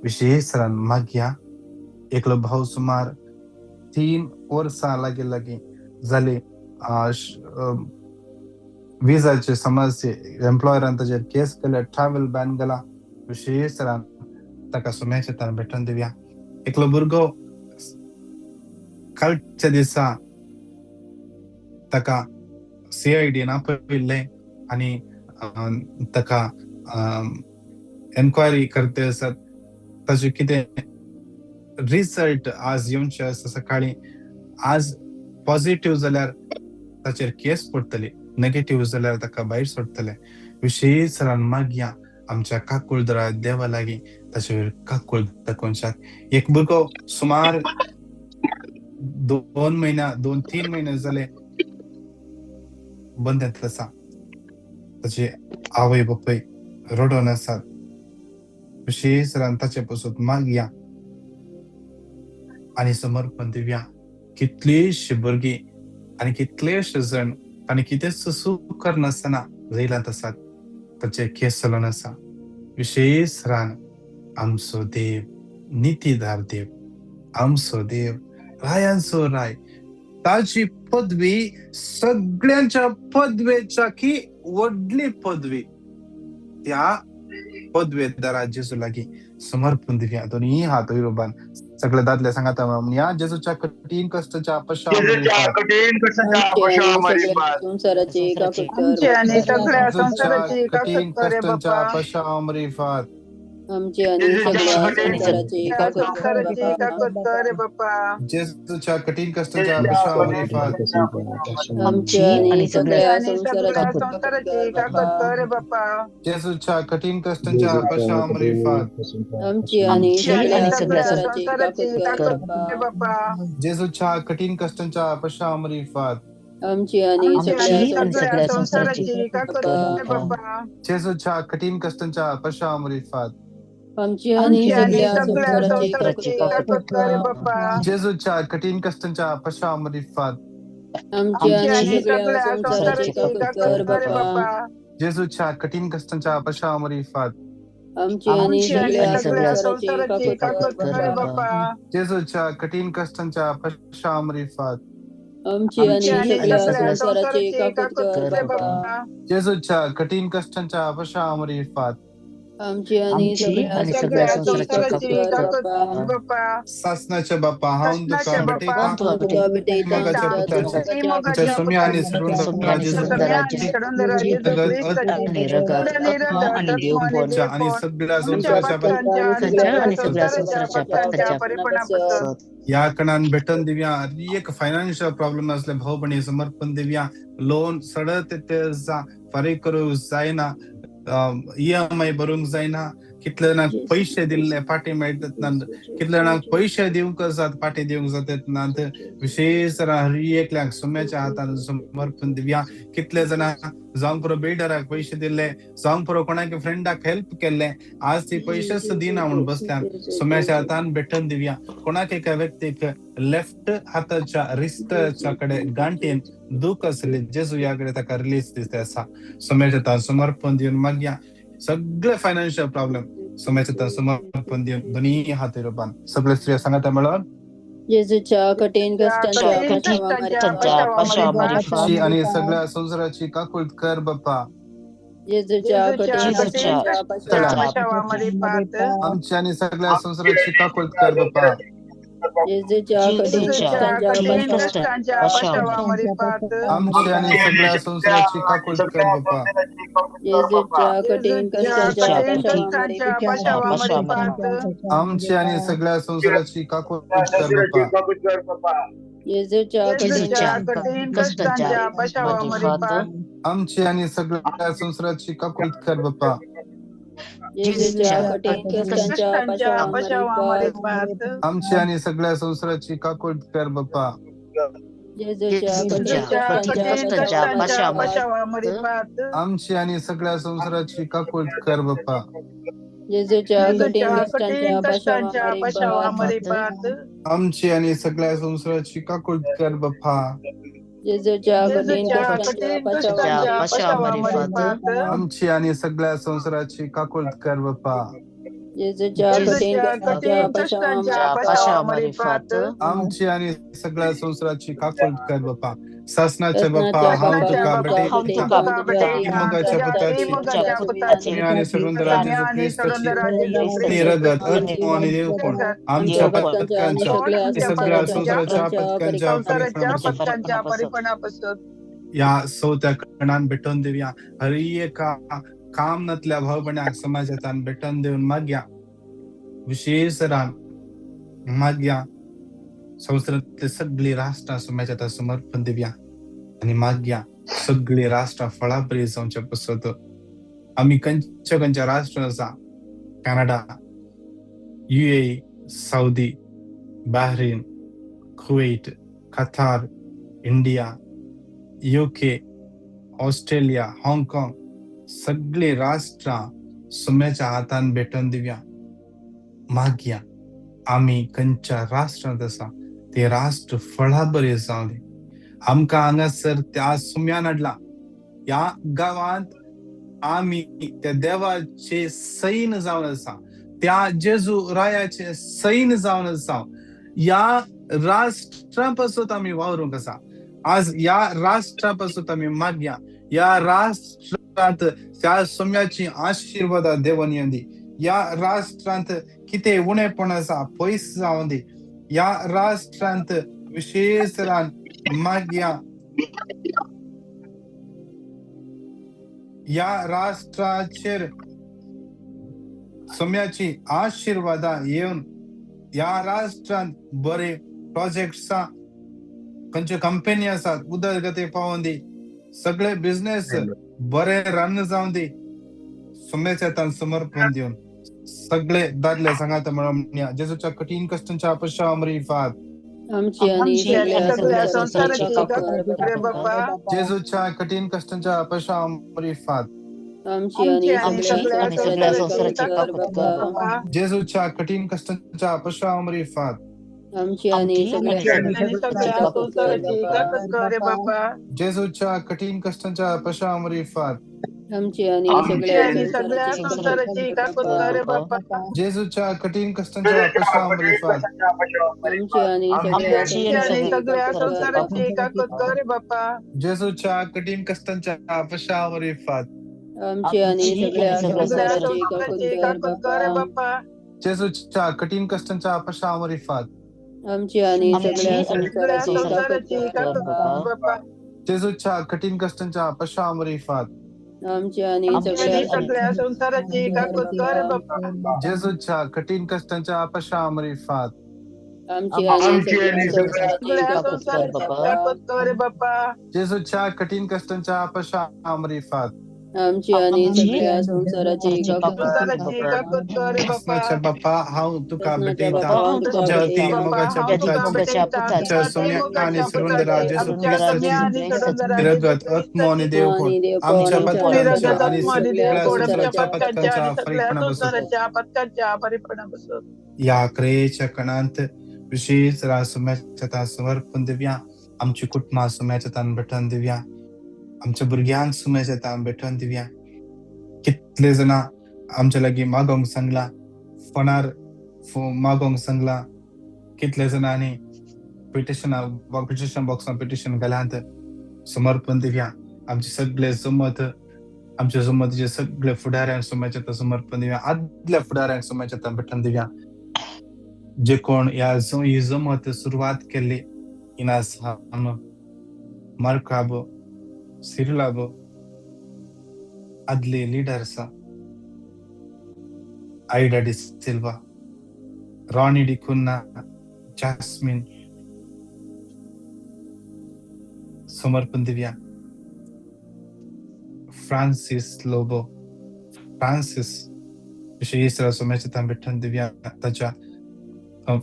विशेष सरान मागया. एकलो भाव सुमार 3 वर्सां लागीं लागीं जाली विजाचे समस्ये एम्प्लॉयरान ताजेर केस केल्या, ट्रॅव्हल बॅन केला. विशेष सरान ताका सुम्याच्या तान भेटून दिवया. एकलो भुरगो कालच्या दिसा ताका सीआयडीन आपयल्लें आनी ताका एन्क्वायरी करते आसात. ताजे कितें रिजल्ट आज येवचे आसा सकाळी. आज पॉझिटिव्ह जाल्यार ताचेर केस पडटली, नेगेटिव्ह जाल्यार ताका भायर सोडटले. विशेष सरान मागया आमच्या काकुळदरा देवा लागीं ताचेर काकुळ दाखोवच्याक. एक भुरगो सुमार 2 म्हयन्या 2-3 म्हयने जाले बंदेंत आसा. ताचे आवय बापूय रडोन आसात. विशेष सरान ताचे पसून मागया आनी समर्पण दिवया. कितलीशी भुरगीं आनी कितलेशे जण आनी कितेंच चूक करनासतना जैलांत आसात, ताचे केस चलोन आसा. विशेष सरान आमचो देव नितीदार देव, आमचो देव रायांचो राय, ताची पदवी सगळ्यांच्या पदवेच्या की व्हडली पदवी, त्या पदवेदारा जेजू लागीं समर्पण दिवया. दोन्ही हात वयर उबारून सगळे दादले सांगाता म्हणया, जेजूच्या कठीण कश्टाच्या जेजूच्या कठीण कश्टाच्या आमची आणि सगळ्या पशावामरिफात संसाराची काकुळट कर आमची आणि बापा. सगळ्या जेजूच्या संसाराची कठीण काकत कर रे कश्टांच्या बापा. पशामरिफात आमची आणि जेजूच्या सगळ्या कठीण संसाराची त्या काकुळट कर संसाराची बापा. काकत कर रे बापा. जेजूच्या कठीण कश्टांच्या जेजूच्या पशामरिफात कठीण आमची आणि सगळ्या आणि संसाराची सगळ्या काकुळट संसाराची कर काकत बापा. कर रे बापा. जेजूच्या कठीण कश्टांच्या पशामरिफात आमची आणि आमची आणि सगळ्या सगळ्या संसाराची संसाराची काकुळट कर काकत कर बापा. रे बापा. जेजूच्या कठीण कश्टांच्या पशामरिफात आमची आणि आमची सगळ्या आणि संसाराची सगळ्या संसाराची काकत बापा. कर रे बापा. जेजूच्या कठीण कश्टांच्या पशामरिफात आमची आणि आमची आणि सगळ्या सगळ्या संसाराची काकुळट संसाराची कर काकत कर रे बापा. बापा. जेजूच्या कठीण कश्टांच्या पशामरिफात आमची आमची आणि आणि सगळ्या सगळ्या संसाराची संसाराची काकुळट काकत कर कर रे बापा. बापा. जेजूच्या कठीण कश्टांच्या पशामरिफात आमची आणि आमची आणि सगळ्या सगळ्या संसाराची संसाराची काकुळट कर काकत कर रे बापा. बापा. जेजूच्या कठीण कश्टांच्या पशामरिफात आमची आमची आणि आणि सगळ्या सगळ्या संसाराची संसाराची काकुळट काकत कर कर रे बापा. बापा. जेजूच्या कठीण कश्टांच्या पशामरिफात आमची आणि सगळ्या सगळ्या संसाराची संसाराची काकुळट कर काकत बापा. कर बापा. सासनाच्या बापा, हांव तुका सासनाच्या बापा, भेटयता हांव तुका भेटयता मोगाच्या तुझ्या पुताची, ती मोगाच्या आमच्या मोगाच्या सुम्या आणि पुताची, सर्वंदरा आमच्या जेजू सम्या आणि षडंधरा जेजू रगत ख्रिस्ताची, पूर्ण निरगत आत्मो आणि आमच्या आणि देवपण सगळ्या आमच्या संसाराच्या पथकांच्या आणि सगळ्या संसाराच्या पथकांच्या परिपणापासून या कणान भेटून दिव्या. एक फायनान्शियल प्रॉब्लेम असले भाऊ बहिणी समर्पण दिव्या. लोन सडत ते फारीक करूंक जायना, ईएमआय भरूंक जायना, कितले जाणांक पयशे दिल्ले फाटीं मेळटात ना, कितले जाणांक पयशे दिवंक आसात फाटीं दिवंक जातात नात. विशेष हर एकल्याक सुम्याच्या हातान समर्पण दिव्या. कितले जाणां जावंक पुरो बिल्डराक पयशे दिल्ले, जावंक पुरो कोणाक फ्रेंडाक हेल्प केल्ले, आज ती पयशेच दिना म्हूण बसल्यान सुम्याच्या हातान भेटून दिव्या. कोणाक एका व्यक्तीक लेफ्ट हाताच्या रिस्टाच्या कडेन गांठीन दूख आसली, जेजू ह्या कडेन ताका रिलीज दिसता आसा. सुम्याच्या हातान समर्पण दिवन मागया. सगळे फायनान्शियल प्रॉब्लेम सुम्याच्या हातान समर्पण दिवन दोन्ही हात रुपान सगळे स्त्रिया सांगता मेळोन जेजूच्या कठीण कश्टांच्या कठीण पशावामरिफात कश्टांच्या पशावामरिफात आमची आणि सगळ्या संसाराची काकुळट कर बापा. जेजूच्या कठीण जेजूच्या कश्टांच्या पशावामरी पात आमची आणि सगळ्या संसाराची काकुळट कर बापा. जेजूच्या कठीण जेजूच्या कश्टांच्या कठीण कष्टांच्या पशावामरी पशावामरी पात आमची आणि सगळ्या संसाराची काकुळट कर बापा. जेजूच्या कठीण जेजूच्या कश्टांच्या कठीण पशावामरी कष्टांच्या पशावामरी पात आमची आणि सगळ्या संसाराची काकुळट कर बापा. जेजूच्या कठीण जेजूच्या जेजूच्या कठीण कष्टांच्या कष्टांच्या पशावामरी मरिफात पात आमची आणि सगळ्या संसाराची काकुळट कर बापा. जेजूच्या जेजूच्या कठीण कष्टांच्या कश्टांच्या कष्टांच्या पशावामरी पशावामरी पात पात आमची आणि सगळ्या संसाराची काकुळट कर बापा. जेजूच्या कठीण जेजूच्या कश्टांच्या कठीण कठीण कष्टांच्या कष्टांच्या पशावामरी पात पशावामरी पात आमची आणि सगळ्या संसाराची काकुळट कर बापा. जेजूच्या कठीण जेजूच्या कश्टांच्या कठीण कष्टांच्या पशावामरी पात पशावामरी पात आमची आणि सगळ्या संसाराची काकुळट कर बापा. जेजूच्या कठीण जेजूच्या कश्टांच्या कठीण पशावामरी कष्टांच्या पशावामरी पशावामरी फात पात आमची आणि सगळ्या संसाराची काकुळट कर बापा. जेजूच्या कठीण जेजूच्या कश्टांच्या कठीण कष्टांच्या पशावामरी पशावामरी पशावामरी पात फात आमची आणि सगळ्या संसाराची काकुळट कर बापा. सासनाच्या बापा सासनाच्या हांव बापा तुका सासनाच्या बापा हांव भेटयता तुका तुका तुझ्या भेटयता मोगाच्या तुझ्या पुताची त्रिमोगाच्या पुताची पुताची आणि सलुंदरा आणि जेजू आणि क्रिस्ताची सलुंदरा जेजू आणि ख्रिस्ताची रगत आत्मो आणि देवपण आमच्या पत्कांच्या आणि पथकांच्या सगळ्या आणि सगळ्या संसाराच्या संसाराच्या पत्कांच्या पथकांच्या संसाराच्या परिपणापासून पथकांच्या परिपणापासून या सौत्या कणान भेटून देऊया. हरी एका काम नतल्या भावपणाक समाजात भेटून देऊन माग्या विशेष रान माग्या संसारातले सगळी राष्ट्रां समाजात समर्पण दिवया आणि माग्या सगळी राष्ट्रां फळाबरी जावच्या पसत. आमी खंयच्या खंयच्या राष्ट्रां आसा, Canada, UAE, Saudi, Bahrain, Kuwait, Qatar, India, UK, Australia, हाँगकाँग सगळी राष्ट्रां सुम्याच्या हातान भेटून दिवया. मागया आमी खंयच्या राष्ट्रांत आसा ते राष्ट्र फळाबरी जावं दी. आमकां हांगासर त्या सुम्यान हाडला. ह्या गांवांत आमी त्या देवाचे सैन जावन आसा, त्या जेजू रायाचे सैन जावन आसा. ह्या राष्ट्रा पासून आमी वावरूंक आसा. आज ह्या राष्ट्रा पासून आमी मागया ह्या राष्ट्रांत त्या सोम्याची आशिर्वादा देवन येवं दी. ह्या राष्ट्रांत कितें उणेपण आसा पयस जावं दी. ह्या राष्ट्रांत विशेष रान मागया ह्या राष्ट्राचेर सोम्याची आशिर्वादा येवन ह्या राष्ट्रांत बरे प्रोजेक्ट्स खंयच्यो कंपनी आसात उदरगती पावोवन दी. सगळे बिझनेस बरे रन जावं दी. सोम्याच्या हातान समर्पण दिवन सगळे दादले सांगात म्हणून जेजूच्या कठीण कष्टांच्या अपशामरी फात आमची आणि आमची आणि सगळ्या सगळ्या संसाराची संसाराची काकुळट काकुळट कर कर बापा. बापा. जेजूच्या कठीण कष्टांच्या अपशामरी फात आमची आणि आमची आणि सगळ्या सगळ्या आमची आणि सगळ्या संसाराची संसाराची काकुळट कर काकुळट कर बापा. बापा. जेजूच्या कठीण कष्टांच्या अपशामरी फात आमची आणि आमची सगळ्या आणि सगळ्या आणि संसाराची सगळ्या काकुळट कर संसाराची बापा. काकुळट कर बापा. जेजूच्या कठीण कष्टांच्या अपशामरी फात आमची आणि आमची सगळ्या आणि सगळ्या संसाराची संसाराची काकुळट काकुळट कर कर बापा. बापा. जेजूच्या कठीण कष्टांच्या अपशामरी फात आमची आणि सगळ्या आमची आमची आणि आणि संसाराची सगळ्या काकुळट कर संसाराची बापा. काकुळट कर बापा. जेजूच्या कठीण कष्टांच्या अपशामरी फात आमची आणि आमची सगळ्या आणि सगळ्या सगळ्या संसाराची काकुळट संसाराची कर काकुळट कर बापा. बापा. जेजूच्या कठीण कष्टांच्या अपशामरी फात आमची आणि आमची सगळ्या आणि सगळ्या संसाराची काकुळट संसाराची कर काकुळट बापा. कर बापा. जेजूच्या कठीण कष्टांच्या अपशामरी फात आमची आणि आमची सगळ्या आणि आणि सगळ्या संसाराची काकुळट कर बापा. जेजूच्या कठीण कष्टांच्या अपशामरी फात आमची आणि सगळ्या संसाराची सगळ्या काकुळट कर संसाराची बापा. काकुळट कर बापा. जेजूच्या कठीण कष्टांच्या अपशामरी फात आमची आणि आमची सगळ्या संसाराची काकुळट कर संसाराची बापा. काकुळट कर बापा. सासनाच्या बापा हांव तुका सासनाच्या भेटयता बापा हांव तुका तुझ्या अति भेटयता. मोगाच्या हांव तुका पुताची मोगाच्या भेटयता. पुताची तुझ्या तुझ्या सोम्या आणि त्रिमोगाच्या सरुंदरा पुताची जेजू आमच्या क्रिस्ताची सोम्या आणि सडुंदरा जेजू रगत आत्मो आणि ख्रिस्ताची देवकोण आणि देवपण आमच्या आमच्या आणि पथकांच्या रगत आणि आत्मा आणि सगळ्या देवकोण आमच्या संसाराच्या पथकांच्या पथकांच्या आणि सगळ्या फरीपणापासून संसाराच्या पथकांच्या परिपणापासून या क्रियेच्या कणांत विशेष सुम्याच्या तान समर्पण दिवया. आमची कुटुंबां सुम्याच्या तान भेटून दिवया. आमच्या भुरग्यांक सुम्याच्या तान भेटून दिवया. कितले जाणां आमच्या लागीं मागोंक सांगला, फोनार मागोंक सांगला. कितले जाणांनी पिटिशन बॉक्सान पिटिशन घालांत. समर्पण दिवया. आमचे सगळे जमत आमच्या जमतीचे सगळे फुडाऱ्यांक सोम्याच्या आतां समर्पण दिवया, आदल्या फुडाऱ्यांक सोम्याच्या आतां भेटण दिवया. जे कोण ह्या ही जमत सुरवात केल्ली इनासाम, मार्काब, सिरिलाब आदले लिडर्स, आयडा डिसिल्वा, रॉनी डिकुन्हा, जास्मिन समर्पण दिवया. फ्रांसीस लोबो, फ्रांसीस विशेष सोम्याच्या आतां भेटण दिवया. ताच्या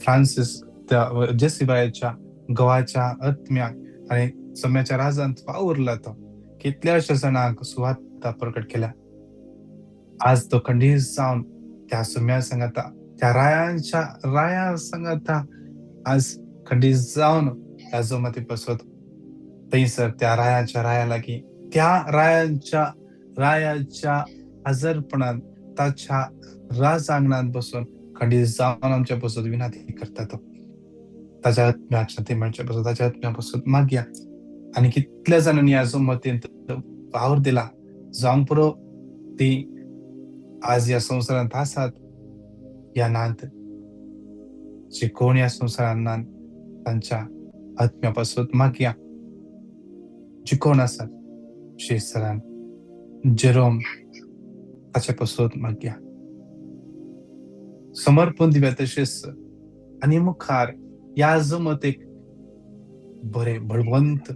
फ्रांसीस त्या जेसीबायच्या गवाच्या आत्म्याक आनी सोम्याच्या राजांत वावुरला तो कितल्याश्या जाणांक सुवार्ता प्रकट केल्या. आज तो खंडीत जावन त्या सोम्या सांगाता, त्या रायांच्या राया सांगाता आज खंडीत जावन त्या जमती बसत थंयसर त्या रायाच्या राया लागीं, त्या रायांच्या रायाच्या हजरपणान ताच्या राज आंगणांत बसून खंडीत जावन आमच्या बसत विनंती करता तो. ताच्या आत्म्याक शांती मेळच्या बसत ताच्या आत्म्या बसत मागया. आनी कितल्या जाणांनी ह्या जमतींत वावर दिला जावंक पुरो, ती आज ह्या संवसारांत आसात या नात, जे कोण ह्या संवसारांत नात तांच्या आत्म्या पासत मागया. जे कोण आसात शेसरान जेरोम ताच्या पासत मागया. समर्पण दिवया. तशेंच आनी मुखार ह्या जमतेक बरे बळवंत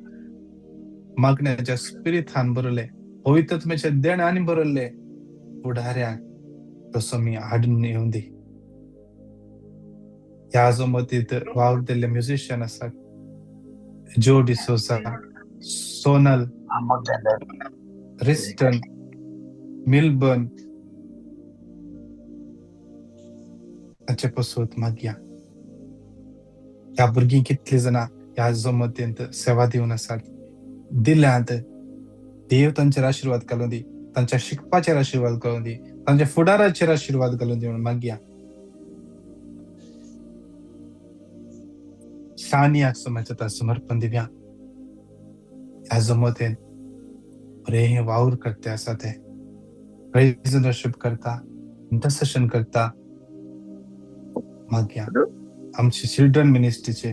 मागण्याच्या स्पिरितान बरयले, पवित्र आत्म्याच्या देणांनी बरयले फुडाऱ्यांक तसो मी हाडून येवं दी. ह्या जमतीत वावर दिल्ले म्युझिशियन आसात जो डिसोजा, सोनल, रिस्टन, मिलबर्न ताचे पसून मागया. ह्या भुरगीं कितलीं जाणां ह्या जमतींत सेवा दिवन आसात, दिल्यांत. देव तांचेर आशिर्वाद घालूं दी, तांच्या शिकपाचेर आशिर्वाद घालूं दी, तांच्या फुडाराचेर आशिर्वाद घालूं दी म्हणून मागया. शानियाक समाजात समर्पण दिवया. ह्या जमतेन बरें वावर करते आसा ते प्रेज वर्शिप करता, इंटरसेशन करता. मागया आमचे चिल्ड्रन मिनिस्ट्रीचे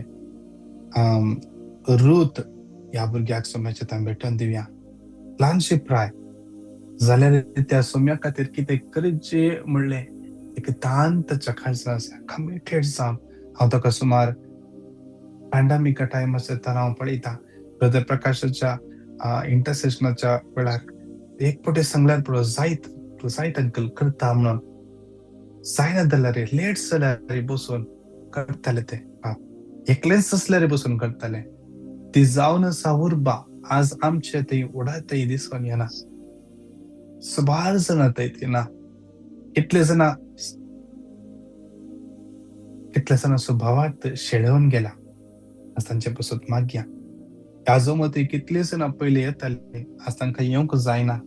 रूथ ह्या भुरग्याक सोम्याच्या भेटून दिवया. ल्हानशी प्राय जाल्यार त्या सोम्या खातीर कितें करचें म्हणलें एक तान ताच्या काळजांत आसा, कमिटेड जावन. हांव ताका सुमार पॅन्डेमिका टायम आसतना हांव पळयतां ब्रदर प्रकाशाच्या इंटरसेशनाच्या वेळार एक फावटी सांगल्यार पुरो, जायत जायत अंकल करता म्हणून. जायना जाल्यार लेट जाल्यार बसून करताले ते, एकलेच आसल्यार बसून करताले. ती जावन आसा उर्बा आज आमचे थंय उडातय दिसून येना. सुबार जाणां थंय ती ना, कितले जाणां कितल्या जाणां स्वभावात शेळोवन गेला. आज तांचे पसत मागया. ह्या जमती कितली जाणां पयलीं येताली आज तांकां येवंक जायना.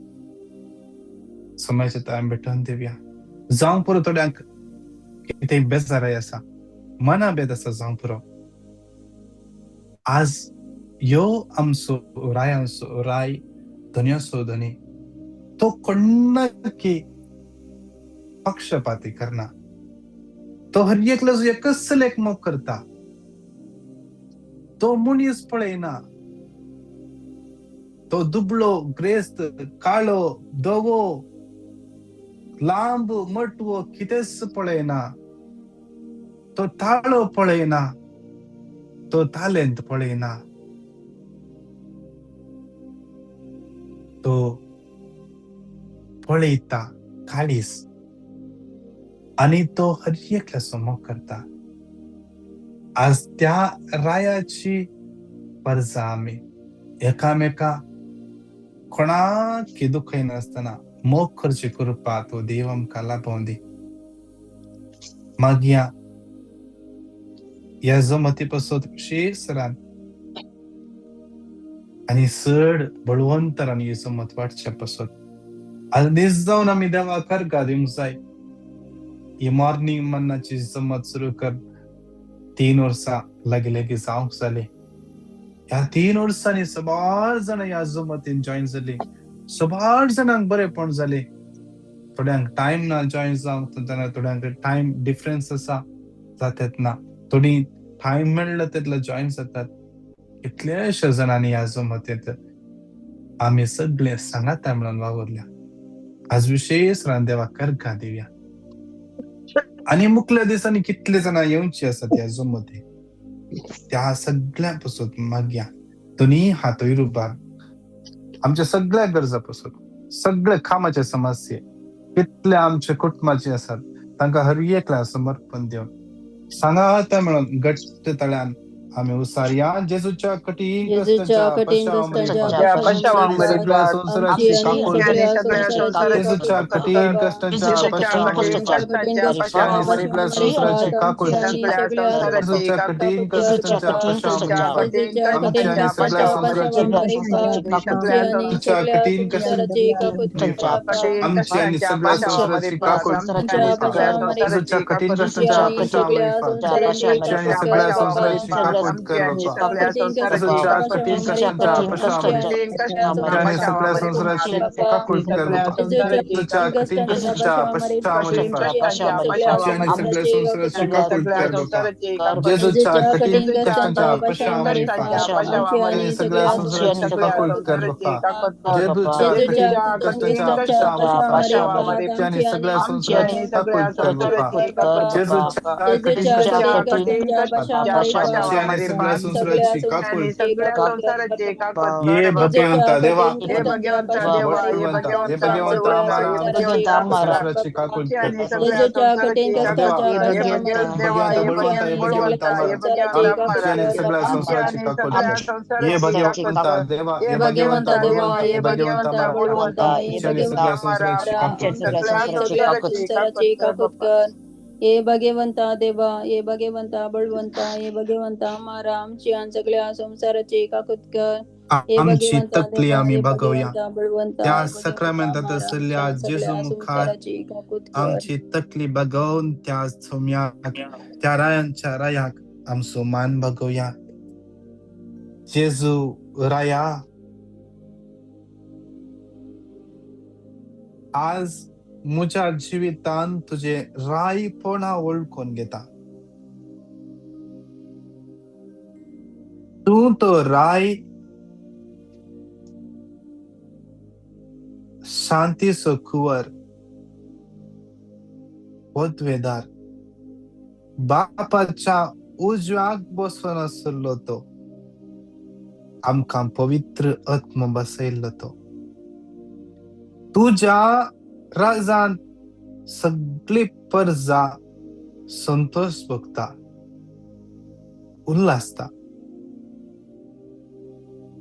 समाजाच्या तांय भेटोवन दिवया. जावंक पुरो थोड्यांक कितें बेजाराय आसा, मना बेद आसा, जावंक पुरो. आज यो आमचो रायांचो राय, धनयाचो धनी, तो कोणाकी पक्षपाती करना. तो हर एकलो एकच लेख मोग करता. तो मनीस पळयना, तो दुबळो, ग्रेस्त, काळो, धवो, लांब, मोटवो कितेंच पळयना. तो ताळो पळयना, तो तालेंत पळयना, तो पळयता काळीस आनी तो हर एकल्याचो मोग करता. आज त्या रायाची परजा आमी एकामेका कोणाक दुखयनासतना मोग करची कृपा तो देव आमकां लाभोवं दी. मागया ह्या जमती पासत विशेश आनी चड बळवंतरान ही जमत वाडच्या पासत आज दीस जावन आमी देवाक अर्गां दिवंक जाय. ही मॉर्निंग मन्नाची जमत सुरू कर 3 वर्सां लागीं लागीं जावंक जाली. ह्या 3 वर्सांनी सुमार जाणां ह्या जमतीन जॉयन जाली. सबार जाणांक बरेपण जालें. थोड्यांक टायम ना जॉयन जावंक, जाल्यार थोड्यांक टायम डिफरन्स आसा, जातात ना. थोडीं टायम मेळ्ळो तेतले जॉयन जातात. कितल्याश्या जाणांनी ह्या जमतेंत आमी सगळे सांगाता म्हणून वावुरल्या. आज विशेष रान देवाक करका दिवया. आनी मुखल्या दिसांनी कितले जाणां येवची आसात ह्या जमते, त्या सगळ्यां पासून मागया दोनी हातय रुपार आमच्या सगळ्या गरजा पासून, सगळे कामाचे समस्ये कितले आमचे कुटुंबाचे आसात तांकां हर एकल्या समर्पण दिवन सांगाता म्हणून घट्ट तळ्यान आमी उसारया जेजूच्या कठीण जेजूच्या कश्टांच्या कठीण पश्चावामरी कश्टांच्या सगळ्या पश्चावामरी संवसाराची आमची आणि काकूट सगळ्या जेजूच्या संवसाराची कठीण कश्टांच्या कठीण पश्चावामरी कश्टांच्या आनी सगळ्या संवसाराची काकूट आमची आणि सगळ्या जेजूच्या कठीण कश्टांच्या पश्चावामरी जेजूच्या आमची कठीण आणि सगळ्या संवसाराची पश्चावामरी जेजूच्या कठीण आमची आणि कश्टांच्या सगळ्या आमची आणि सगळ्या संवसाराची काकूट जेजूच्या कठीण कश्टांच्या पश्चावामरी आमची आणि सगळ्या संवसाराची काकूट कर बापा. जेजूच्या कठीण कश्टांच्या पश्चावामरी आमची आणि सगळ्या संवसाराची काकूट कर बापा. जेजूच्या कठीण कश्टांच्या पश्चावामरी आमची आणि सगळ्या संवसाराची काकूट कर बापा. जेजूच्या कठीण कश्टांच्या पश्चावामरी आमची आणि सगळ्या संवसाराची काकूट कर बापा. जेजूच्या कठीण कश्टांच्या पश्चावामरी आमची आणि सगळ्या संवसाराची काकूट कर बापा. जेजूच्या कठीण कश्टांच्या आमची आणि सगळ्या संवसाराची काकूट. ये भगवंता देवा, बळवंता, हे भगवंता आम्हाला आमच्या संवसाराची काकूट कर. देवा भगवंता बळवंता, हे भगवंता आम्हाला आमची आणि सगळ्या संवसाराची काकूट कर. हे भगवंता देवा, हे भगवंता बळवंता, हे भगवंता आम्हाला आमची आणि सगळ्या संवसाराची काकूट कर. हे भगवंता देवा, हे भगवंता बळवंता, हे भगवंता आम्हाला आमची आणि सगळ्या संसाराची काकूत कर. हे आमची भगवंता तकली देवा, आमी हे भागोवया. भगवंता बळवंता, त्या हे भगवंता सक्रामेंतांत आम्हाला आसलेल्या आमच्या जेजू सगळ्या मुखार संसाराची काकूत कर. आमची तकली बगोवन त्या सोम्याक, त्या रायांच्या रायाक आमचो मान बगोवया. जेजू राया, आज म्हज्या जिवितान तुजें रायपणा वळखून घेता. तूं तो राय शांतीचो कुंवर, पदवेदार, बापाच्या उजव्याक बसून आशिल्लो तो, आमकां पवित्र आत्म बसयल्लो तो. तुज्या राजान सगळी परजा संतोष भोगता, उल्हासता.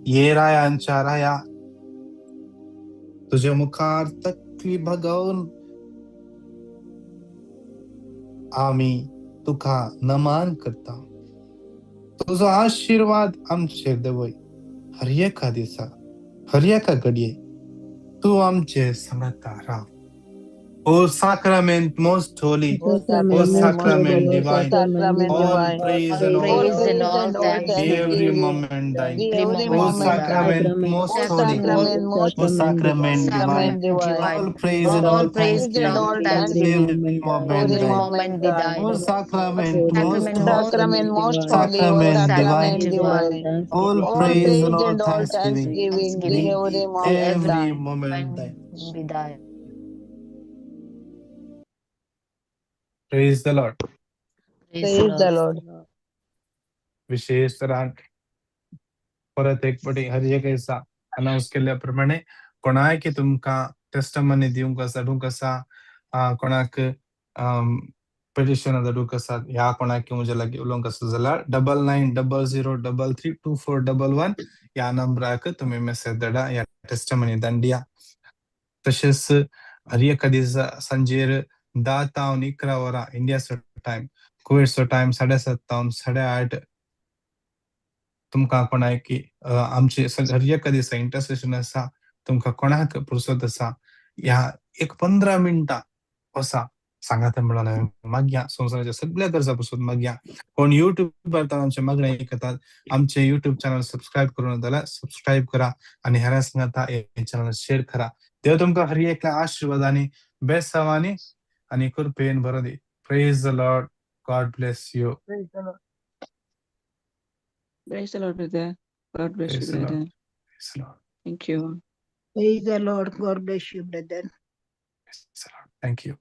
ये रायांच्या राया, तुझ्या मुखार तकली भगोवन आमी तुका नमान करता. तुजो आशिर्वाद आमचेर देवय हर एका दिसा, हर एका घडये तूं आमचे सांगाता राव. O sacrament most holy, O O sacrament sacrament most holy, divine, all praise and all Praise and all be every thanksgiving, moment thine. every O moment thine. sacrament most holy, O sacrament divine, Sacrament divine, all praise and all all praise and thanksgiving all be thanksgiving, every moment every thine. moment be thine. O sacrament most Sacrament most sacrament sacrament divine, divine, all all praise and praise all and all thanksgiving thanksgiving, be be every every moment thine. moment be thine. Praise the Lord. Praise the Lord. विशेष तरान परत एक फावटी हर एक दिसा अनावन्स केल्ल्या प्रमाणे कोणाय की तुमकां टेस्टमनी दिवंक आसा, धाडूंक आसा, कोणाक पिटिशन धाडूंक आसा, ह्या कोणाक म्हज्या लागीं उलोवंक आसा जाल्यार 9900332411 ह्या नंबराक तुमी मेसेज धाडा, ह्या टेस्टमनी धाडिया. तशेंच हर एका दिसा सांजेर 10 तावन 11 वरां इंडियाचो टायम, कुवेटचो टायम 7:30 तावन 8:30 तुमकां कोणाक की आमचे हर एका दिसा इंटरसेशन आसा, तुमकां कोणाक पुरसत आसा ह्या एक 15 मिनटां वसा सांगात म्हणून हांवें मागया, संवसाराच्या सगळ्या गरजा पसून मागया. कोण युट्यूबार आमचे मागणें आयकतात, आमचे युट्यूब चॅनल सबस्क्रायब करून जाल्यार सबस्क्रायब करा आनी हेरां सांगाता हे चॅनल शेअर करा. देव तुमकां हर एकल्या आशिर्वाद आनी बेसांवांनी आनी कृपेन भरों दी. Praise the Lord. God bless you. Praise the Lord. Praise the Lord, brother. God bless you, Praise the Lord. Brother. Praise the Lord. Thank you. Praise the Lord. God bless you, brother. Praise the Lord. Thank you.